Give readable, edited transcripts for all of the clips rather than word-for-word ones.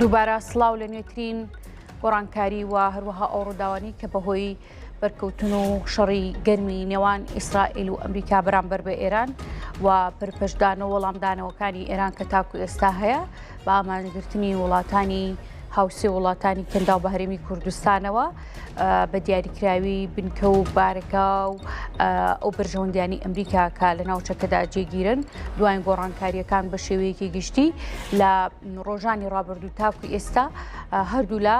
دووبارە سڵاو لە نوێترین گۆڕانکاری و هەروەها ئەو ڕووداوانی کە بەهۆی بەرکەوتن و شەڕی گەرمی نێوان ئیسرائیل و ئەمریکا بەرامبەر بە ئێران و پرپەشدان و وەڵامدانەوەکانی ئێران کە تاکو ئێستا هەیە بە ئامانجگرتنی وڵاتانی هاوسێ وڵاتانی کەنداو بە هەرێمی کوردستانەوە بە دیاریکراوی بنکە و بارەگا و ئەو بەرژەوەندیانی ئەمریکا کە لە ناوچەکەدا جێگیرن دوایین گۆڕانکاریەکان بە شێوەیەکی گشتی لە ڕۆژانی ڕابردوو تاکو ئێستا هەردوولا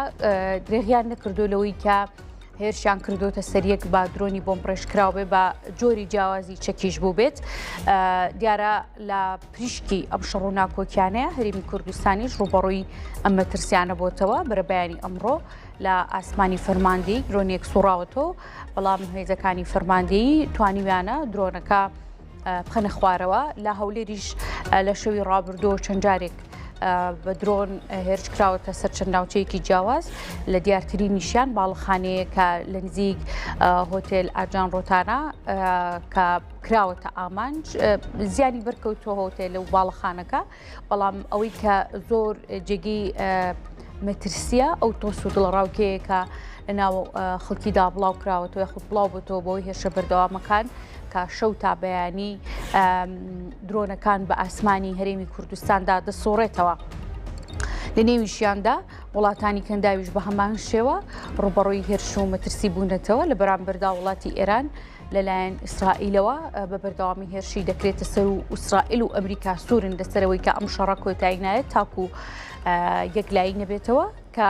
درێغیان نەکردو لەوەی کە هێرشیان کردوتە سەریەک بە درۆنی بۆم ڕێژکراو بێ بە جۆری جیاوازی چەکیش بوو بێت دیارە لە پریشکی ئەم شەڕ و ناکۆکیانەیە هەرێمی کوردستانیش ڕوبەڕووی ئەم مەترسیانە بۆتەوە بەرەبەیانی ئەمڕۆ لە ئاسمانی فەرماندەی درۆنێک سوڕاوەتەوە بەڵام هێزەکانی فەرماندەیی توانیویانە درۆنەکە بخەنە خوارەوە لە هەولێریش لە شەوی ڕابردوو چەند جارێک بە درۆن هێرش کراوەتە سەر چەند ناوچەیەکی جیاواز لە دیارترینیشیان باڵەخانەیە کە لە نزیک هۆتێل ئاجان ڕۆتانە کە کراوەتە ئامانج زیانی بەرکەوتووە هۆتێل و باڵەخانەکە بەڵام ئەوەی کە زۆر جێگەی مەترسیە ئەو تۆس و دڵەڕاوکێیە کە لەناو خەڵکیدا بڵاو کراوەتەوە یاخود بڵاو بۆتەوە بەوەی هێرشە بەردەوامەکان کە شەو تا بەیانی درۆنەکان بە ئاسمانی هەرێمی کوردستاندا دەسوڕێتەوە. لە نێویشیاندا وڵاتانی کەنداویش بە هەمان شێوە ڕوبەڕووی هێرش و مەترسی بوونەتەوە لە بەرامبەردا وڵاتی ئێران لەلایەن ئیسرائیلەوە بە بەردەوامی هێرشی دەکرێتە سەر و ئیسرائیل و ئەمریکا سوورن لەسەرەوەی کە ئەم شەڕە کۆتایی نایەت تاکو یەکلایی نەبێتەوە کە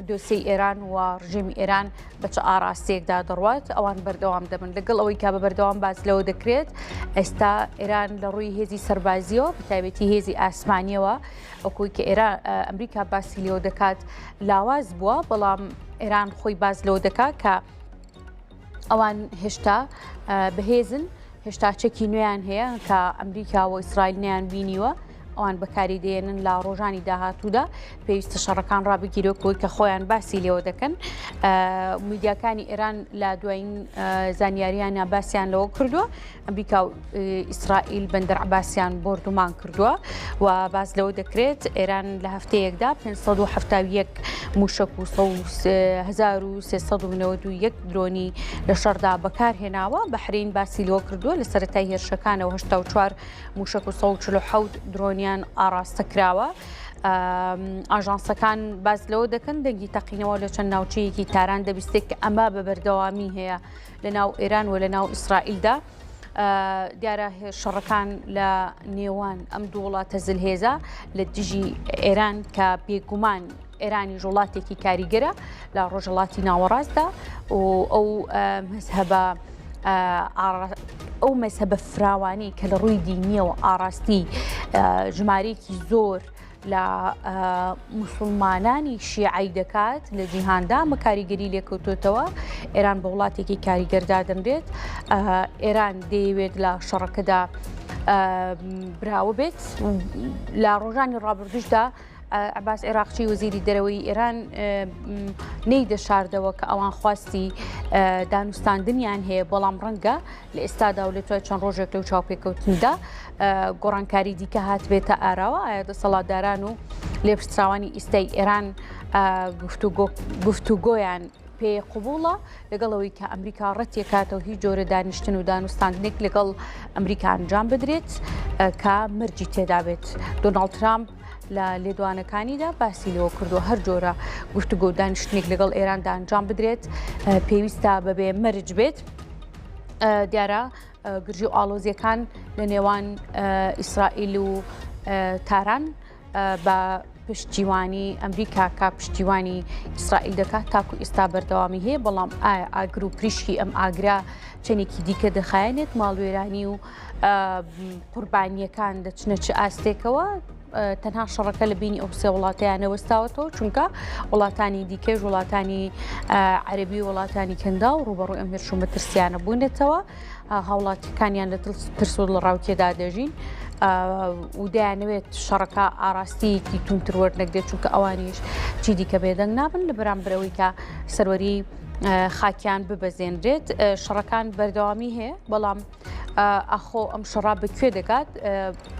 دۆسیەی ئێران و ڕژێمی ئێران بە چ ئاراستەیەکدا دەڕوات ئەوان بەردەوام دەبن لەگەڵ ئەوەی کە بە بەردەوام باس لەوە دەکرێت ئێستا ئێران لە ڕووی هێزی سەربازیەوە بەتایبەتی هێزی ئاسمانیەوە ئەوکوی کە ئێران ئەمریکا باسی لێوە دەکات لاواز بووە بەڵام ئێران خۆی باس لەوە دەکات کە ئەوان هێشتا بەهێزن، هێشتا چەکی نوێیان هەیە کە ئەمریکا و ئیسرائیل نیان بینیوە ئەوان بەکاری دێنن لە ڕۆژانی داهاتوودا پێویستە شەڕەکان ڕابگیرێت کۆی کە خۆیان باسی لێوە دەکەن میدیاکانی ئێران لە دوایین زانیاریانە باسییان لەوە کردووە ئەمریکا و ئیسرائیل بەندەر عەباسیان بۆردومان کردووە و باس لەوە دەکرێت ئێران لە هەفتەیەکدا 571 موشک و 1391 درۆنی لە شەڕدا بەکارهێناوە. بەحرین باسی لەوە کردووە لە سەرەتای هێرشەکانەوە 84 موشک و 147 درۆنیان ئاڕاستە کراوە. ئاژانسەکان باس لەوە دەکەن دەنگی تەقینەوە لە چەند ناوچەیەکی تاران دەبیستێت کە ئەمە بە بەردەوامی هەیە. لە ناو ئێران و لە ناو ئیسرائیلدا دیارە شەڕەکان لە نێوان ئەم دوو وڵاتە زلهێزە لە دژی ئێران کە بێگومان ئێرانی وڵاتێکی کاریگەرە لە ڕۆژهڵاتی ناوەڕاستدا و ئەو مەزهەبە ئەو مەزهەبە فراوانی کە لە ڕووی دینیەوە ئاراستی ژمارەیەکی زۆر لە موسڵمانانی شیعەی دەکات لە جیهاندا ئەمە کاریگەری لێکەوتۆتەوە ئێران بە وڵاتێکی کاریگەر دادەنرێت ئێران دەیەوێت لە شەڕەکەدا براوە بێت لە ڕۆژانی ڕابردوشدا عباس عێراقچی وەزیری دەرەوەی ئێران نەی دەشاردەوە کە ئەوان خواستی دانوستاندنیان هەیە بەڵام ڕەنگە لە ئێستادا و لە دوای چەند ڕۆژێک لەو چاوپێکەوتندا گۆڕانکاری دیکە هاتبێتە ئاراوە ئایا دەسەڵاتداران و لێپرسراوانی ئیستای ئێران گفتوگۆیان پێ قوبوڵە لەگەڵ ئەوەی کە ئەمریکا ڕەتیەکاتەوە هیچ جۆرە دانیشتن و دانوستاندنێک لەگەڵ ئەمریکا ئەنجام بدرێت کە مەرجی تێدا بێت دۆناڵد ترامپ لە لێدوانەکانیدا باسی لەوە کردووە هەر جۆرە گفتوگۆ دانیشتنێک لەگەڵ ئێراندا ئەنجام بدرێت پێویستە بەبێ مەرج بێت. دیارە گرژی و ئاڵۆزیەکان لە نێوان ئیسرائیل و تاران بە پشتیوانی ئەمریکا کە پشتیوانی ئیسرائیل دەکات تاکو ئێستا بەردەوامی هەیە بەڵام ئایا ئاگر و پریشکی ئەم ئاگرا چەندێکی دیکە دەخایەنێت ماڵوێرانی و قوربانیەکان دەچنە چ ئاستێکەوە تەنها شەڕەکە لە بینی ئەو سێ وڵاتەیان نەوەستاوەتەوە چونکە وڵاتانی دیکەش وڵاتانی عەربی وڵاتانی کەندا و ڕوبەڕووی ئەم هێرش و مەترسیانە بوونەتەوە هاوڵاتیەکانیان لە ترس و دڵەڕاوکێدا دەژین و دەیانەوێت شەڕەکە ئاراستەیەکی توندتر وەرنەگرێت چونکە ئەوانیش چی دیکە بێدەنگ نابن لە بەرامبەرەوەی کە سەروەری خاکیان ببەزێنرێت شەڕەکان بەردەوامی هەیە بەڵام ئاخۆ ئەم شەڕە بە کوێ دەگات؟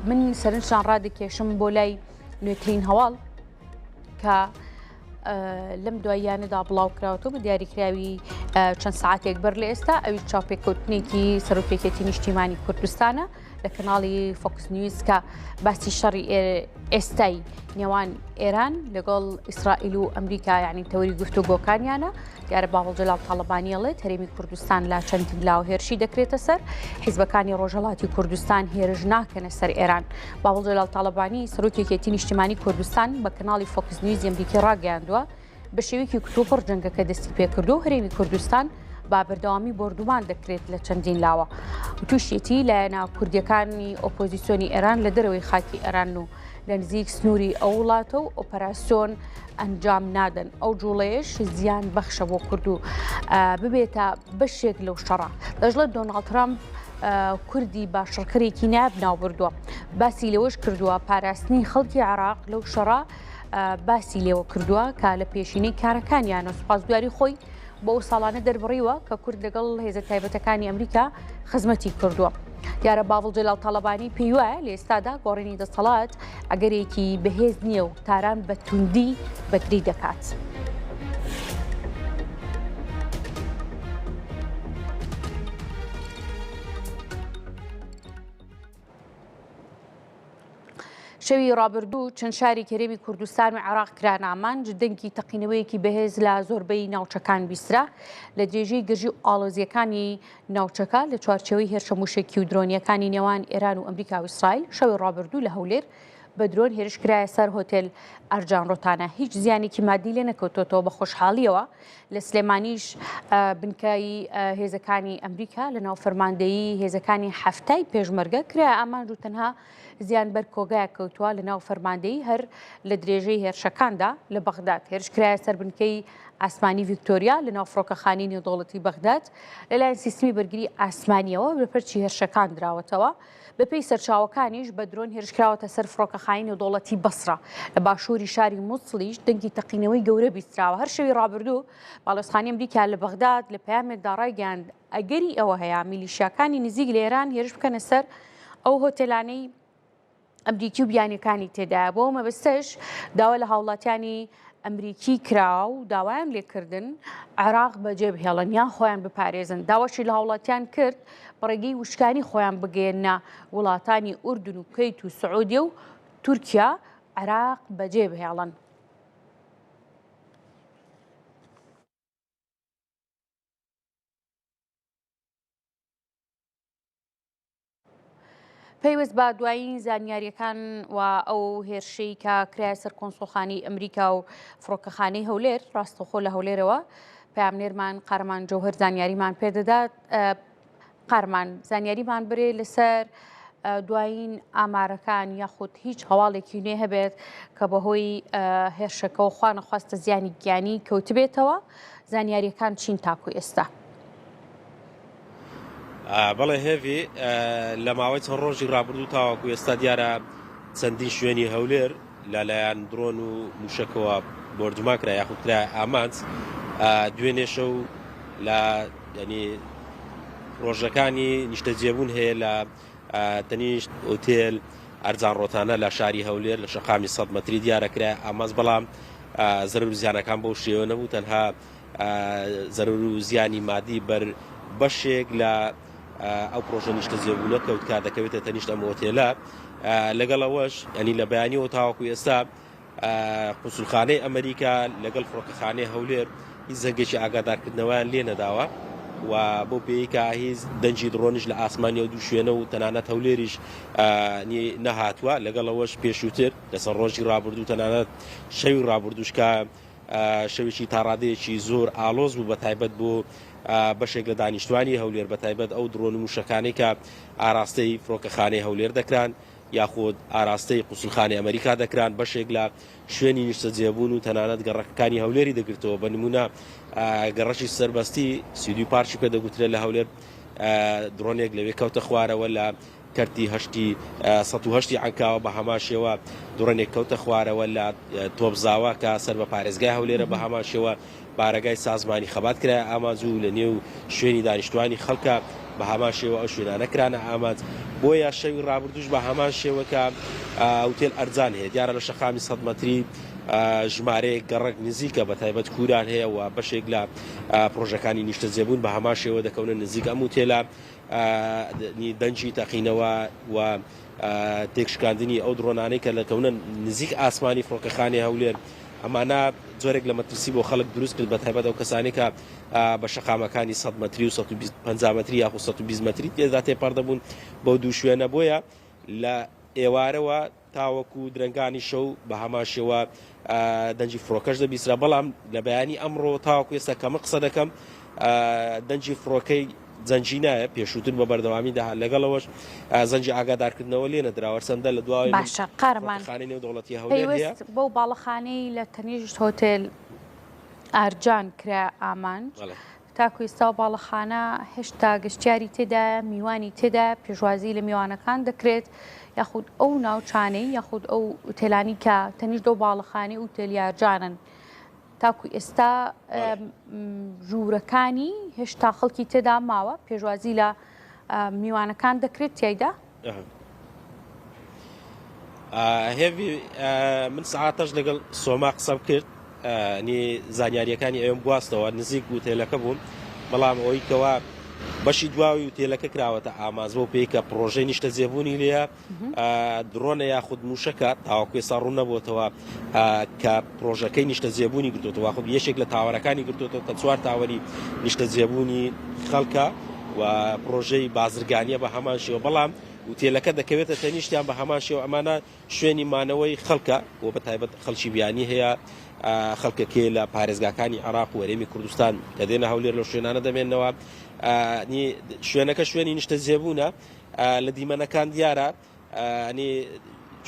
من سەرنجتان ڕادەکێشم بۆ لای نوێترین هەواڵ. کە لەم دواییانەدا بڵاوکراوەتەوە بە دیاریکراوی چەند ساعتێک بەر لە ئێستا ئەوی چاوپێکەوتنێکی سەرۆکێکێتی نیشتیمانی کوردستانە لە کەناڵی فۆکس نیوز کە باسی شەڕی ئێستای نێوان ئێران لەگەڵ ئیسرائیل و ئەمریکا یعنی تەوری گفتوگۆکانیانە دیارە باڤڵ جەلال تاڵەبانی ئەڵێت هەرێمی کوردستان لە چەندین لاوە هێرشی دەکرێتە سەر، حیزبەکانی ڕۆژهەڵاتی کوردستان هێرش ناکەنە سەر ئێران. باڤڵ جەلال تاڵەبانی سەرۆکی یەکێتی نیشتیمانی کوردستان بە کەناڵی فۆکس نیوزی ئەمریکی ڕاگەیاندووە، بە شێوەیەکی کتوپڕ جەنگەکە دەستی پێکردووە و هەرێمی کوردستان بە بەردەوامی بۆردومان دەکرێت لە چەندین لاوە. وتوشیەتی لایەنە کوردیەکانی ئۆپۆزیسیۆنی ئێران لە دەرەوەی خاکی ئێران و لە نزیک سنووری ئەو وڵاتە و ئۆپەراسیۆن ئەنجام نادەن، ئەو جوڵەیەش زیان بەخشە بۆ کورد و ببێتە بەشێک لەو شەڕە. دەشڵێت دۆناڵد ترەمپ کوردی بە شەڕکەرێکی نایاب ناوبردووە. باسی لەوەش کردووە پاراستنی خەڵکی عێراق لەو شەڕە باسی لێوە کردووە کە لە پێشینەی کارەکانیانە سوپاسگوزاری خۆی بۆ ئەو ساڵانە دەربڕیوە کە کورد لەگەڵ هێزە تایبەتەکانی ئەمریکا خزمەتی کردووە. دیارە باڤڵ جەلال تاڵەبانی پێی وایە لە ئێستادا گۆڕینی دەسەڵات ئەگەرێکی بەهێز نییە و تاران بە توندی بەگری دەکات. شەوی ڕابردوو چەند شاری هەرێمی کوردستان و عێراق کران ئامانج، دەنگی تەقینەوەیەکی بەهێز لە زۆربەی ناوچەکان بیسترا. لە درێژەی گرژی و ئاڵۆزییەکانی ناوچەکە لە چوارچێوەی هێرشە مووشەکی و درۆنییەکانی نێوان ئێران و ئەمریکا و ئیسرائیل، شەوی ڕابردوو لە هەولێر بە درۆن هێرش کرایە سەر هۆتێل ئەرجان ڕۆتانە، هیچ زیانێکی مادی لێ نەکەوتۆتەوە بە خۆشحاڵییەوە. لە سلێمانیش بنکەی هێزەکانی ئەمریکا لە ناو فەرماندەیی هێزەکانی حەفتای پێشمەرگە کرایە ئامانج و تەنها زیان بەر کۆگایەک کەوتووە لە ناو فەرماندەیی هەر لە درێژەی هێرشەکاندا لە بەغداد هێرش کرایە سەر بنکەی ئاسمانی ڤیکتۆریا لە ناو فڕۆکەخانەی نێودەوڵەتی بەغداد لەلایەن سیستمی بەرگری ئاسمانیەوە بەپەرچی هێرشەکان دراوەتەوە. بەپێی سەرچاوەکانیش بە درۆن هێرشکراوەتە سەر فڕۆکەخانەی نێودەوڵەتی بەسرە. لە باشووری شاری موسڵیش دەنگی تەقینەوەی گەورە بیستراوە. هەر شەوی ڕابردوو باڵیۆزخانەی ئەمریکا لە بەغداد لە پەیامێکدا ڕایگەیاند، ئەگەری ئەوە هەیە میلیشیاکانی نزیک لە ئێران هێرش بکەنە سەر ئەو هۆتێلانەی ئەمریکی و بیانیەکانی تێدایە. بۆ ئەو مەبەستەش داوا لە هاوڵاتیانی ئەمریکی کرا و داوایان لێکردن عێراق بەجێ بهێڵن یان خۆیان بپارێزن. داواشی لە هاوڵاتیان کرد بەڕێگەی وشکانی خۆیان بگەیەننە وڵاتانی ئوردن و کوەیت و سعودیە و تورکیا عێراق بەجێ بهێڵن. پەیوەست بە دوایین زانیاریەکان و ئەو هێرشەی کە کرایە سەر کۆنسوڵخانەی ئەمریکا و فڕۆکەخانەی هەولێر ڕاستەوخۆ لە هەولێرەوە پامنێرمان قارەمان جەوهر زانیاریمان پێدەدات قارمان زانیاریمان برێ لەسەر دوایین ئامارەکان یاخود هیچ هەواڵێکی نوێ هەبێت کە بەهۆی هێرشەکەەوە خوانەخواستە زیانی گیانی کەوتبێتەوە زانیاریەکان چین تاکو ئێستا؟ بەڵێ هێڤی، لە ماوەی چەند ڕۆژی ڕابردوو تاوەکو ئێستا دیارە چەندین شوێنی هەولێر لەلایەن درۆن و موشەکەوە بۆردومان کرا یاخود کرا ئامانج دوێنێ شەو لە ینی ڕۆژەکانی نیشتەجێبوون هەیە لە تەنیشت ئۆتێل ئەرزان ڕۆتانە لە شاری هەولێر لە شەقامی 100 مەتری دیارە کرا ئامانج بەڵام زەرەر و زیانەکان بەو شێوە نەبوو تەنها زەرەر و زیانی مادی بەر بەشێک لە ئەو پرۆژە نیشتەجێبوونە کەوت کە دەکەوێتە تەنیشت ئەم ئۆتێلە لەگەڵ ئەوەش ینی لە بەیانیەوە تاوەکو ئێستا قونسولخانەی ئەمریکا لەگەڵ فڕۆکەخانەی هەولێر هیچ زەنگێکی ئاگادارکردنەوەیان لێ نەداوە و بۆ پێیکە هیچ دەنگی دڕۆنیش لە ئاسمانی ئەو دوو شوێنە و تەنانەت هەولێریش نەهاتووە لەگەڵ ئەوەش پێشووتر لەسەر ڕۆژی ڕابردوو تەنانەت شەوی ڕابردووش کە شەوێکی تاڕادەیەکی زۆر ئاڵۆز بوو بەتایبەت بۆ بەشێک لە دانیشتوانی هەولێر بەتایبەت ئەو درۆن و موشەکانەی کە ئاراستەی فڕۆکەخانەی هەولێر دەکران یاخود ئاراستەی قوسڵخانەی ئەمریکا دەکران بەشێک لە شوێنی نیشتەجێبوون و تەنانەت گەڕەکەکانی هەولێری دەگرتەوە بە نمونە گەڕەکی سەربەستی سیدی پارکی پێ دەگوترێت لە هەولێر درۆنێک لەوێ کەوتە خوارەوە لە کەرتی هەشتی 108 عەنکاوە بە هەمان شێوە دڕۆنێک کەوتە خوارەوە لە تۆپزاوا کە سەر بە پارێزگای هەولێرە بە هەمان شێوە بارەگای سازمانی خەبات کرایە ئامانج و لە نێو شوێنی دانیشتوانی خەڵکە بە هەمان شێوە ئەو شوێنانە کرانە ئامانج بۆیە شەوی ڕابردووش بە هەمان شێوە کە هوتێل ئەرجان هەیە دیارە لە شەقامی 100 مەتری ژمارەیەک گەڕەک نزیکە بە تایبەت کوران هەیە و بەشێک لە پرۆژەکانی نیشتەجێبوون بە هەمان شێوە دەکەونە نزیک ئەم وتێلە دەنگی تەقینەوە و تێکشکاندنی ئەو درۆنانەی کە دەکەونە نزیک ئاسمانی فڕۆکەخانەی هەولێر ئەمانە جۆرێک لە مەترسی بۆ خەڵک دروست کرد بە تایبەت ئەو کەسانی کە بە شەقامەکانی 100 مەتری و 150 مەتری یاخود 120 مەتری تێدا تێپەڕ دەبوون بەو دوو شوێنە بۆیە لە ئێوارەوە تاوەکو درەنگانی شەو بە هەمان شێوە دەنگی فڕۆکەش دەبیسترا، بەڵام لە بەیانی ئەمڕۆ تاوەکو ئێستا کە من قسە دەکەم دەنگی فڕۆکەی جەنگی نایە، پێشووتر بە بەردەوامی دەهات، لەگەڵ ئەوەش زەنگی ئاگادارکردنەوە لێ نەدراوە، هەرچەندە لە دواوەی من باشە قارەمان فڕۆکەخانەی نێودەوڵەتی هەولێر هەیە. پەیوەست بەو باڵەخانەی لە تەنیشت هۆتێل ئارجان کرا ئامانج، بەڵێ. تاکو ئیستا ئەو باڵەخانە هێشتا گەشتیاری تێدایە، میوانی تێدایە، پێشوازی لە میوانەکان دەکرێت، یاخود ئەو ناوچانەی یاخود ئەو ئوتێلانی کە تەنیشت ئەو باڵەخانەی ئوتێل یارجانن تاکو ئێستا ژوورەکانی هێشتا خەڵکی تێدا ماوە، پێشوازی لە میوانەکان دەکرێت تیایدا؟ هێڤی من سەعاتەش لەگەڵ سۆما قسەم کرد نی زانیاریەکانی ئەوێم گواستەوە نزیک وتێلەکە بووم بەڵام ئەوەی کەوا بەشی دواوی وتێلەکە کراوەتە ئاماز بۆ پێی کە پرۆژەی نیشتە جێبوونی لێە درۆنە یاخود موشەکە تاوەکو ئێستا ڕوون نەبووتەوە کە پرۆژەکەی نیشتە جێبوونی گرتوتەوە خود یەکێک لە تاوەرەکانی گرتوتەوە کە چوار تاوەری نیشتە جێبوونی خەڵکە و پرۆژەی بازرگانیە بە هەمان شێوە بەڵام وتێلەکە دەکەوێتە تەنیشتیان بە هەمان شێوە ئەمانە شوێنی مانەوەی خەڵکە و بە تایبەت خەڵکی بیانی هەیە خەڵکەکێ لە پارێزگاکانی عراق و هەرێمی کوردستان کە دێنە هەولێر لەو شوێنانە دەمێنەوە شوێنەکە شوێنی نیشتە جێبوونە لە دیمەنەکان دیارە ینی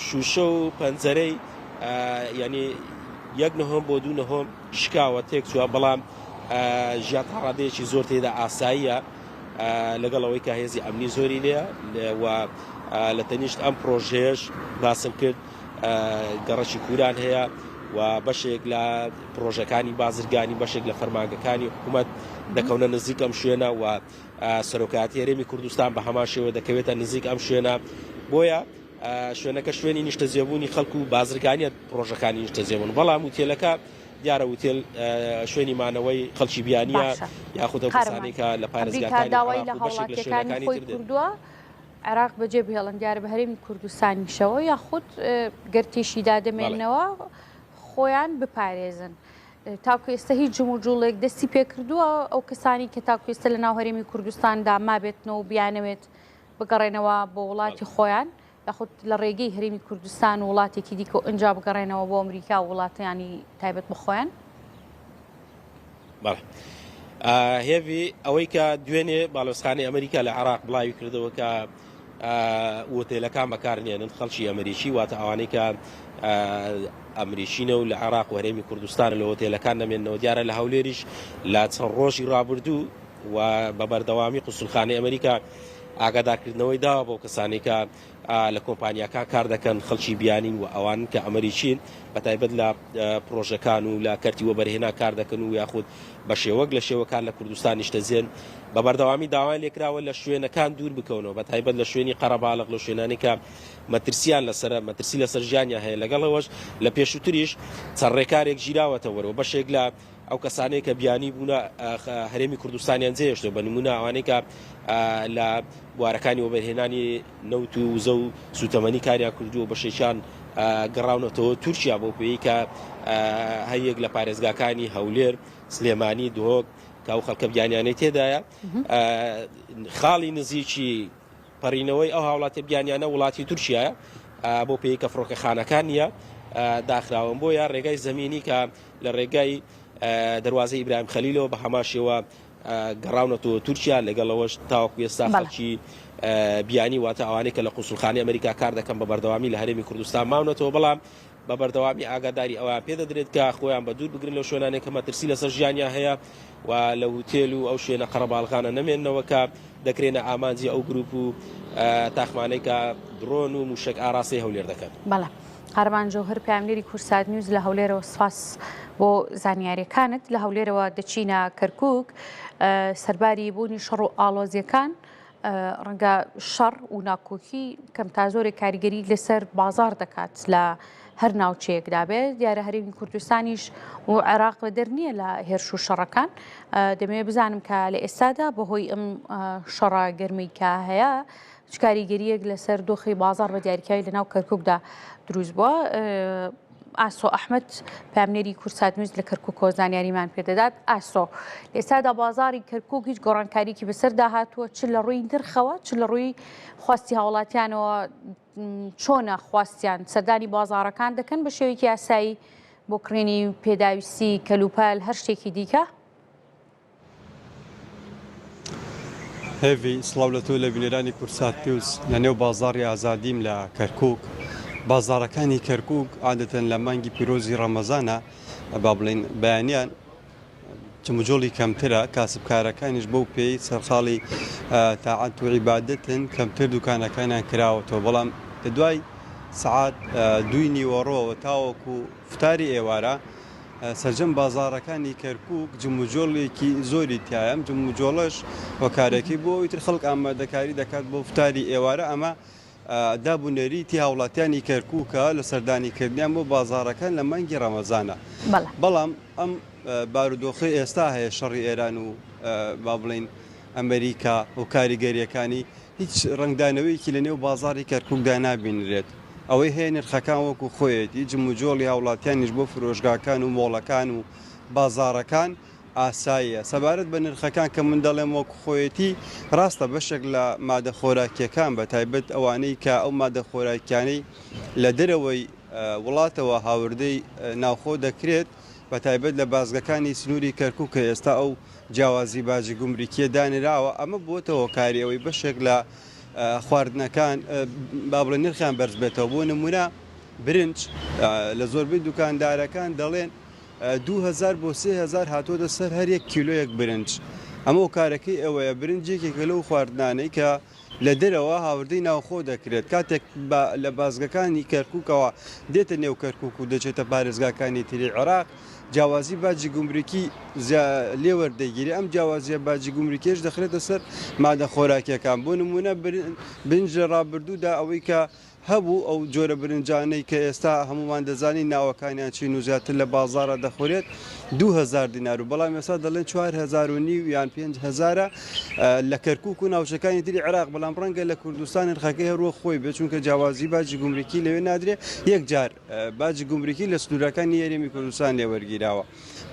شوشە و پەنجەرەی ینی یەک نهۆم بۆ دوو نهۆم شکاوە تێک چووە بەڵام ژیان تا ڕادەیەکی زۆر تێدا ئاساییە لەگەڵ ئەوەی کە هێزی ئەمنی زۆری لێ و لە تەنیشت ئەم پرۆژەیەش باسم کرد گەڕەکی کوران هەیە و بەشێک لە پرۆژەکانی بازرگانی بەشێک لە فەرمانگەکانی حکوومەت دەکەونە نزیک ئەم شوێنە و سەرۆکایەتی هەرێمی کوردستان بە هەمان شێوە دەکەوێتە نزیک ئەم شوێنە بۆیە شوێنەکە شوێنی نیشتەجێبوونی خەڵک و بازرگانیە پرۆژەکانی نیشتەجێبوون بەڵام وتێلەکە دیارە وتێل شوێنی مانەوەی خەڵکی بیانیە یاخود ئەو کەسانەی کە لە پارێزگاکانی داوای لە هاوڵاتیەکانی خۆی کردووە عێراق بەجێ بهێڵن دیارە بە هەرێمی کوردستانیشەوە یاخود گەر تێشیدا دەمێنەوە خۆیان بپارێزن. تاکو ئێستا هیچ جموجوڵێک دەستی پێکردووە ئەو کەسانی کە تاکو ئێستا لە ناو هەرێمی کوردستاندا مابێتنەوە و بیانەوێت بگەڕێنەوە بۆ وڵاتی خۆیان یاخود لە ڕێگەی هەرێمی کوردستان و وڵاتێکی دیکە و ئینجا بگەڕێنەوە بۆ ئەمریکا و وڵاتیانی تایبەت بە خۆیان؟ بەڵێ هێڤی ئەوەی کە دوێنێ باڵۆزخانەی ئەمریکا لە عێراق بڵاوی کردەوە کە ئوتێلەکان بەکارنێنن خەڵکی ئەمریکی واتە ئەوانەی کە ئەمریکینە و لە عێراق و هەرێمی کوردستان لە ئۆتێلەکان نەمێنەوە دیارە لە هەولێریش لە چەند ڕۆژی ڕابردوو و بە بەردەوامی قوسولخانەی ئەمریکا ئاگادارکردنەوەی داوە بۆ کەسانی کە لە کۆمپانیاکان کار دەکەن خەڵکی بیانین و ئەوان کە ئەمریکین بە تایبەت لە پرۆژەکان و لە کەرتی وەبەرهێنان کار دەکەن و یاخود بە شێوەک لە شێوەکان لە کوردستان نیشتەجێن بە بەردەوامی داوایان لێکراوە لە شوێنەکان دوور بکەونەوە بە تایبەت لە شوێنی قەرەباڵغ لە شوێنانی کە مەترسیان لەسەرە مەترسی لەسەر ژیانیان هەیە لەگەڵ ئەوەش لە پێشووتریش چەند ڕێکارێک گیراوەتە وەرەوە بەشێک لە ئەو کەسانەی کە بیانی بوونە هەرێمی کوردستانیان جێهێشتووە بە نمونە ئەوانەی کە لە بوارەکانی وەبەرهێنانی نەوت و وزە و سوتەمەنی کاریان کردووە بەشێکیان گەڕاونەتەوە تورکیا بۆ پێی کە هەریەک لە پارێزگاکانی هەولێر سلێمانی دهۆک کە ئەو خەڵکە بیانیانەی تێدایە خاڵی نزیکی پەڕینەوەی ئەو هاوڵاتیە بیانیانە وڵاتی تورکیایە بۆ پێی کە فڕۆکەخانەکان نییە داخراون بۆیە ڕێگای زەمینی کە لە ڕێگای دەواازەی ئیبراهیم خەلیلەوە بە هەمان شێوە گەڕاونەتەوە تورکیا لەگەڵەوەش تاوەکو ئێستا خەڵکی بیانی واتە ئەوانەی کە لە قونسوڵخانەی ئەمریکا کار دەکەن بە بەردەوامی لە هەرێمی کوردستان ماونەتەوە بەڵام بە بەردەوامی ئاگاداری ئەویان پێدەدرێت کە خۆیان بە دوور بگرن لەو شوێنانەی کە مەترسی لەسەر ژیانیان هەیە و لە هوتێل و ئەو شوێنە قەرەباڵغانە نەمێننەوە کە دەکرێنە ئامانجی ئەو گروپ و تاخمانەی کە درۆن و موشک ئاراستەی هەولێر دەکەن. بەڵێ قارەمان جەوهەر پەیامنێری کوردسات نیوز لە هەولێرەوە سپاس بۆ زانیاریەکانت. لە هەولێرەوە دەچینە کەرکوک سەرباری بوونی شەڕ و ئاڵۆزیەکان. ڕەنگە شەڕ و ناکۆکی کەم تا زۆرێک کاریگەری لەسەر بازار دەکات لە هەر ناوچەیەکدا بێت دیارە هەرێمی کوردستانیش و عێراق بەدەر نییە لە هێرش و شەڕەکان دەمەوێت بزانم کە لە ئێستادا بەهۆی ئەم شەڕە گەرمی کە هەیە چ کاریگەریەک لەسەر دۆخی بازار بە دیاریکراوی لەناو کەرککدا دروست بووە. ئاسۆ ئەحمەد پامنێری کورسات نووس لە کەرکک زانیاریمان پێدەدات ئاسۆ ئێستادا بازاری کەرکک هیچ گۆڕانکاریکی بەسەردا هاتووە چ لە ڕووی نرخەوە چ لە ڕووی خواستی هاوڵاتیانەوە چۆنە خواستیان سەردانی بازارەکان دەکەن بە شێوەیەکی یاسایی بۆ کڕینی پێداویستی کەلوپەل هەر شتێکی دیکە؟ هێڤی، سڵاو لە تۆ لە بینەرانی کوردسات نیوز. لە نێو بازاڕی ئازادیم لە کەرکووک. بازاڕەکانی کەرکووک عادەتەن لە مانگی پیرۆزی ڕەمەزانە با بڵێین بەیانیان جموجۆڵی کەمترە، کاسبکارەکانیش بەو پێیەی سەرقاڵی تاعەت و عیبادەتن کەمتر دوکانەکانیان کراوەتەوە، بەڵام لە دوای سەعات دووی نیوەڕۆوە تاوەکو فتاری ئێوارە سەرجەم بازاڕەکانی کەرکوک جموجۆڵێکی زۆری تیایە، ئەم جموجۆڵەش هۆکارەکەی بۆ ئەوەی تر خەڵک ئامادەکاری دەکات بۆ فتاری ئێوارە، ئەمە داب و نەریتی هاوڵاتیانی کەرکوکە لە سەردانیکردنیان بۆ بازاڕەکان لە مانگی ڕەمەزانە. بەڵام ئەم بارودۆخەی ئێستا هەیە شەڕی ئێران و با بڵێین ئەمریکا و کاریگەرییەکانی هیچ ڕەنگدانەوەیەکی لە نێو بازاڕی کەرکوکدا نابینرێت. ئەوەی هەیە نرخەکان وەکو خۆیەتی، جموجۆڵی هاوڵاتیانیش بۆ فرۆشگاکان و مۆڵەکان و بازاڕەکان ئاساییە. سەبارەت بە نرخەکان کە من دەڵێم وەک خۆیەتی، ڕاستە بەشێک لە مادە خۆراکییەکان بە تایبەت ئەوانەی کە ئەو مادە خۆراکیانەی لە دەرەوەی وڵاتەوە هاوردەی ناوخۆ دەکرێت بە تایبەت لە بازگەکانی سنووری کەرکووک کە ئێستا ئەو جیاوازی باجی گومرکییە دانراوە ئەمە بووەتە هۆکاری ئەوەی بەشێک لە خواردنەکان با بڵێن نرخیان بەرز بێتەوە بۆ نموونە برنج لە زۆربەی دوکاندارەکان دەڵێن 2000 بۆ 3000 هاتووەتە سەر هەر یەک کیلۆیەک برنج. ئەمە هۆکارەکەی ئەوەیە برنج یەکێکە لەو خواردنانەی کە لە دەرەوە هاوردەی ناوخۆ دەکرێت، کاتێک لە بازگەکانی کەرکووکەوە دێتە نێو کەرکووک و دەچێتە پارێزگاکانی تری عێراق، جیاوازی باجی گومرکی لێ وەردەگیرێت، ئەم جیاوازییە باجی گومرکیەش دەخرێتە سەر مادە خۆراکییەکان، بۆ نموونە برنج لە ڕابردوودا ئەوەی کە هەبوو، ئەو جۆرە برنجانەی کە ئێستا هەموومان دەزانین ناوەکانیان چین و زیاتر لە بازاڕا دەخورێت 2000 دینار و بەڵام ئێستا دەڵێن 4000 و نیو یان 5000 لە کەرکوک و ناوچەکانی تری عێراق بەڵام ڕەنگە لە کوردستان نرخەکەی هەر وەک خۆی بێت چونکە جیاوازی باجی گومرکی لەوێ نادرێ یەکجار باجی گومرکی لە سنوورەکانی هەرێمی کوردستان لێ وەرگیراوە.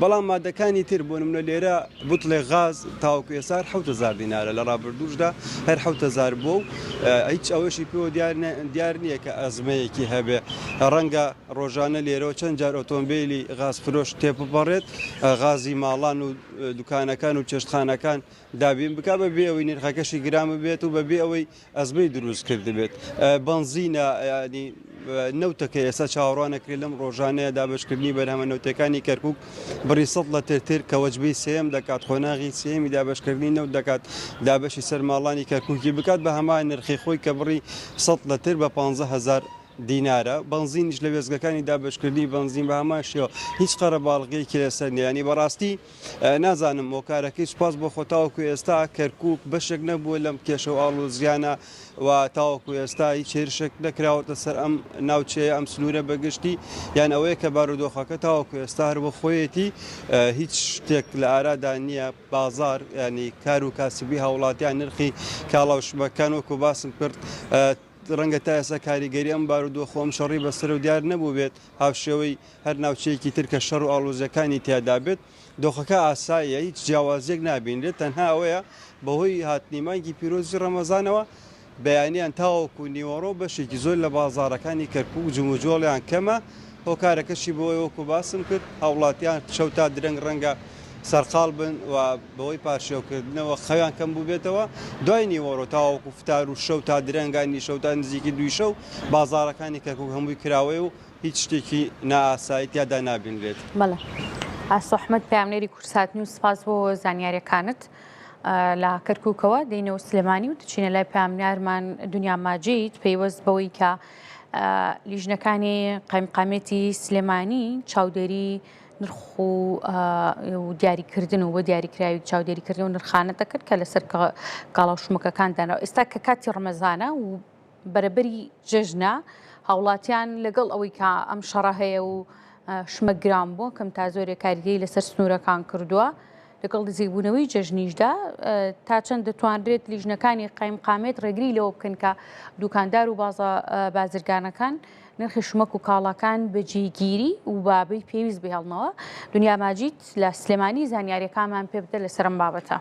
بەڵام مادەکانی تر بۆ نمونە لێرە بوتڵێک غاز تاوەکو ئێستا هەر 7000 دینارە لە ڕابردووشدا هەر 7000 بووە و هیچ ئەوەشی پێوە دیار نییە کە ئەزمەیەکی هەبێ ڕەنگە ڕۆژانە لێرەوە چەند جار ئۆتۆمبیلی غاز فرۆش تێپبڕێت غازی ماڵان و دوکانەکان و چێشتخانەکان دابین بکا بە بێ ئەوەی نرخەکەشی گران ببێت و بەبێ ئەوەی ئەزمەی دروست کردبێت بەنزینە ینی نەوتەکە ئێستا چاوەڕوانەکرێت لەم ڕۆژانەیە دابشکردنی بەرهەمە نەوتەکانی کەرکک بڕی سە لە ترتر کە وەجبەی سێم دەکات قۆناغی سێمی دابشکردنی نەوت دەکات دابەشی سەر ماڵانی کەرککی بکات بە هەمان نرخی خۆی کە بڕی سە لەتر بە 15000 دینارە بەنزینیش لە وێستگەکانی دابشکردنی بەنزین بە هەمان شێوە هیچ قەرەباڵغیەکی لەسەر نییە ینی بەڕاستی نازانم هۆکارەکەی سوپاس بۆ خۆ تاوەکو ئێستا کەرکوک بەشێک نەبووە لەم کێشە و ئاڵۆزیانە و تاوەکو ئێستا هیچ هێرشێک نەکراوەتە سەر ئەم ناوچەیە ئەم سنوورە بەگشتی یان ئەوەیە کە بارودۆخەکە تاوەکو ئێستا هەر بۆ خۆیەتی هیچ شتێک لە ئارادا نییە بازار ینی کار و کاسبی هاوڵاتیان نرخی کاڵا و شمەکان وەکو باسم کرد ڕەنگە تا ئێستا کاریگەری ئەم بارودۆخ و ئەم شەڕی بەسەرەوە دیار نەبووبێت هاوشێوەی هەر ناوچەیەکی تر کە شەڕ و ئاڵۆزییەکانی تیادا بێت، دۆخەکە ئاساییە، هیچ جیاوازییەک نابینرێت، تەنها ئەوەیە بەهۆی هاتنی مانگی پیرۆزی ڕەمەزانەوە بەیانیان تاوەکو نیوەڕۆ بەشێکی زۆر لە بازاڕەکانی کەرکوک جموجۆڵیان کەمە، هۆکارەکەشی بۆ ئەوەی وەکو باسم کرد هاوڵاتیان شەو تا درەنگ ڕەنگە سەرقاڵ بن و بەهۆی پارشێوکردنەوە خەویان کەم بووبێتەوە، دوای نیوەڕۆ تاوەکو فتار و شەو تا درەنگانی شەو تا نزیکی دووی شەو بازاڕەکانی کەرکوک هەمووی کراوەیە و هیچ شتێکی نائاسایی تیادا نابینرێت. بەڵێ ئاسۆ ئەحمەد پەیامنێری کوردسات نیوز سپاس بۆ زانیاریەکانت. لە کەرکوکەوە دێینەوە سلێمانی و دەچینە لای پەیامنێرمان دنیا ماجید پەیوەست بەوەی کە لیژنەکانی قایمقامێتی سلێمانی چاودێری نرخ و دیاریکردن و بە دیاریکراوی چاودێریکردن و نرخانە دەکرد کە لەسەر کاڵا و شمەکەکان دانراوە. ئێستا کە کاتی ڕەمەزانە و بەرەبەری جەژنە، هاوڵاتیان لەگەڵ ئەوەی کە ئەم شەڕە هەیە و شمەک گران بووە، کەم تا زۆرێک کاریگەری لەسەر سنوورەکان کردووە، لەگەڵ نزیکبوونەوەی جەژنیشدا تا چەند دەتوانرێت لیژنەکانی قایمقامێت ڕێگری لەوە بکەن کە دوکاندار و بازرگانەکان نرخی شمەک و کاڵاکان بە جێگیری و بابەی پێویست بهێڵنەوە. دنیا ماجید لە سلێمانی زانیاریەکانمان پێ بدە لەسەر ئەم بابەتە.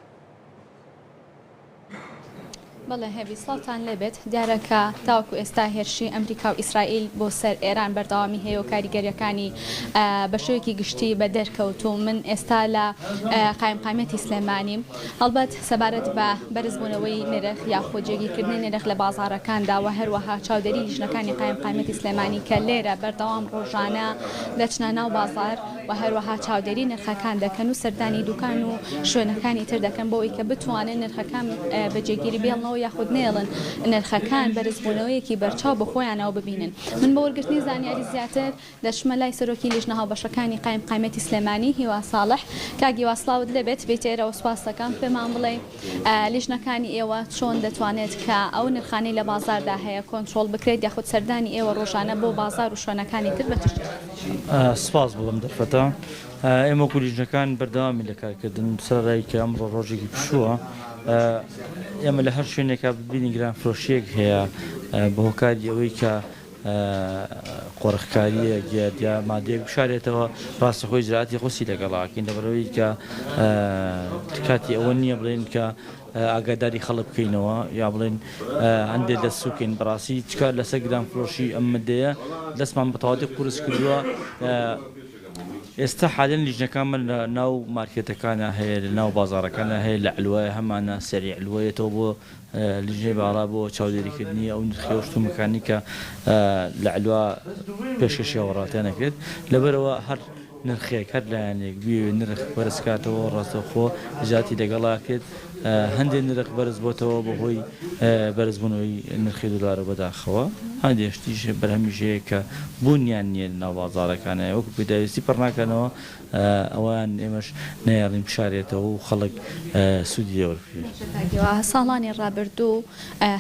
بەڵێ هێڤی سڵاوتان لێبێت، دیارە کە تاوەکو ئێستا هێرشی ئەمریکا و ئیسرائیل بۆ سەر ئێران بەردەوامی هەیە و کاریگەرییەکانی بە شێوەیەکی گشتی بە دەرکەوت و من ئێستا لە قایمقامیەتی سلێمانیم. هەڵبەت سەبارەت بە بەرزبوونەوەی نرخ یاخود جێگیرکردنی نرخ لە بازاڕەکاندا و هەروەها چاودێری لیژنەکانی قایمقامیەتی سلێمانی کە لێرە بەردەوام ڕۆژانە دەچنە ناو بازاڕ و هەروەها چاودێری نرخەکان دەکەن و سەردانی دوکان و شوێنەکانی تر دەکەن بۆ ئەوەی کە بتوانن نرخەکان بە جێگیری بێڵنەوە یاخود نەیەڵن نرخەکان بەرزبوونەوەیەکی بەرچاو بەخۆیانەوە ببینن. من بۆ وەرگرتنی زانیاری زیاتر دەچمە لای سەرۆکی لیژنە هاوبەشەکانی قایمقامیەتی سلێمانی هیوا ساڵح. کاک هیوا سڵاوت لێبێت بێیتە ئێرەوە سوپاست دەکەم. پێمان بڵێ لیژنەکانی ئێوە چۆن دەتوانێت کە ئەو نرخانەی لە بازاڕدا هەیە کۆنترۆڵ بکرێت یاخود سەردانی ئێوە ڕۆژانە بۆ بازاڕ و شوێنەکانی تر بە چ شێوازێکە؟ سپاس بۆ ئەم دەرفەتە. ئێمە وەکو لیژنەکان بەردەوامین لە کارکردن سەرەڕای کە ئەمڕۆ ڕۆژێکی پشووە. ئێمە لە هەر شوێنێکا ببینین گرانفرۆشییەک هەیە بە هۆکاری ئەوەی کە قۆرخکارییەک یا مادەیەک بشارێتەوە ڕاستەخۆ ئیجرائاتی قورسی لەگەڵا ئەکەین لەبەرئەوەی کە کاتی ئەوە نییە بڵێین کە ئاگاداری خەڵک بکەینەوە یا بڵێن هەندێک لە سوکین بەڕاستی چکار لەسەر گرانفرۆشی ئەم مدەیە دەستمان بە تەواوەتی قورس کردووە ئێستا حالەن لیژنەکانمان لە ناو مارکێتەکانە هەیە لە ناو بازاڕەکانە هەیە لە علوایە هەمانە سەری علوەیەتەوە بۆ لیژنەی باڵا بۆ چاودێریکردنی ئەو نرخی و شتومەکانی کە لە علوا پێشکەشی هاوڵاتیان ئەکرێت لەبەرئەوە هەر نرخێک هەر لایەنێک بیەوێت نرخ بەرز کاتەوە ڕاستەوخۆ ئیجراتی لەگەڵا ئەکرێت هەندێک نرخ بەرز بۆتەوە بەهۆی بەرزبوونەوەی نرخی دۆلارە بەداخەوە هەندێک شتیش بەرهەمیش هەیە کە بوونیان نییە لەناو بازاڕەکانە وەکو پێداویستی پڕ ناکەنەوە ئەوەیان ئێمەش نایەڵین بشارێتەوە و خەڵک سوودی لێ وەربگرێت. باشە کاک هیوا، ساڵانی ڕابردوو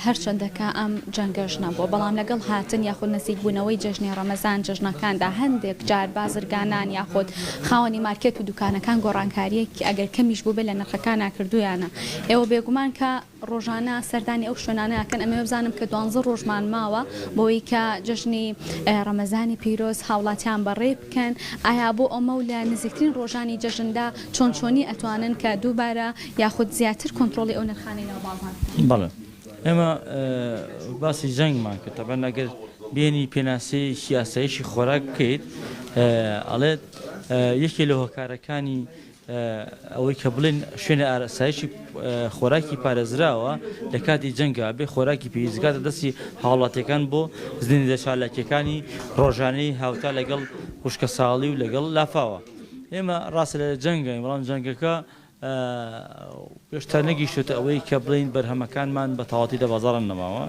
هەرچەندە کە ئەم جەنگەش نەبووە، بەڵام لەگەڵ هاتن یاخود نزیکبوونەوەی جەژنی ڕەمەزان، جەژنەکاندا هەندێک جار بازرگانان یاخود خاوەنی مارکێت و دوکانەکان گۆڕانکارییەک ئەگەر کەمیش بووبێت لە نرخەکانا کردوویانە. ئێوە بێگومان کە ڕۆژانە سەردانی ئەو شوێنانە ئەکەن، ئەمەوێ بزانم کە دوانزە ڕۆژمان ماوە بۆی کە جەژنی ڕەمەزانی پیرۆز هاوڵاتیان بەڕێ بکەن، ئایا بۆ ئەمە و لە نزیکترین ڕۆژانی جەژندا چۆن چۆنی ئەتوانن کە دووبارە یاخود زیاتر کۆنترۆڵی ئەو نرخانەی ناو بازاڕ بکەن؟ بەڵێ ئێمە باسی جەنگمان کرد، تەبعەن ئەگەر بێنی پێناسەیەکی ئاسایشی خۆراک بکەیت ئەڵێت یەکێ لە هۆکارەکانی ئەوەی کە بڵێن شوێنە ئاسایشی خۆراکی پارێزراوە لە کاتی جەنگا بێ خۆراکی پێویست بگاتە دەستی هاوڵاتیەکان بۆ زیندە چالاکیەکانی ڕۆژانەی هاوتا لەگەڵ وشکەساڵی و لەگەڵ لافاوە ئێمە ڕاستە لە جەنگین بەڵام جەنگەکە هێشتا نەگەیشتۆتە ئەوەی کە بڵێین بەرهەمەکانمان بە تەواوەتی لە بازاڕان نەماوە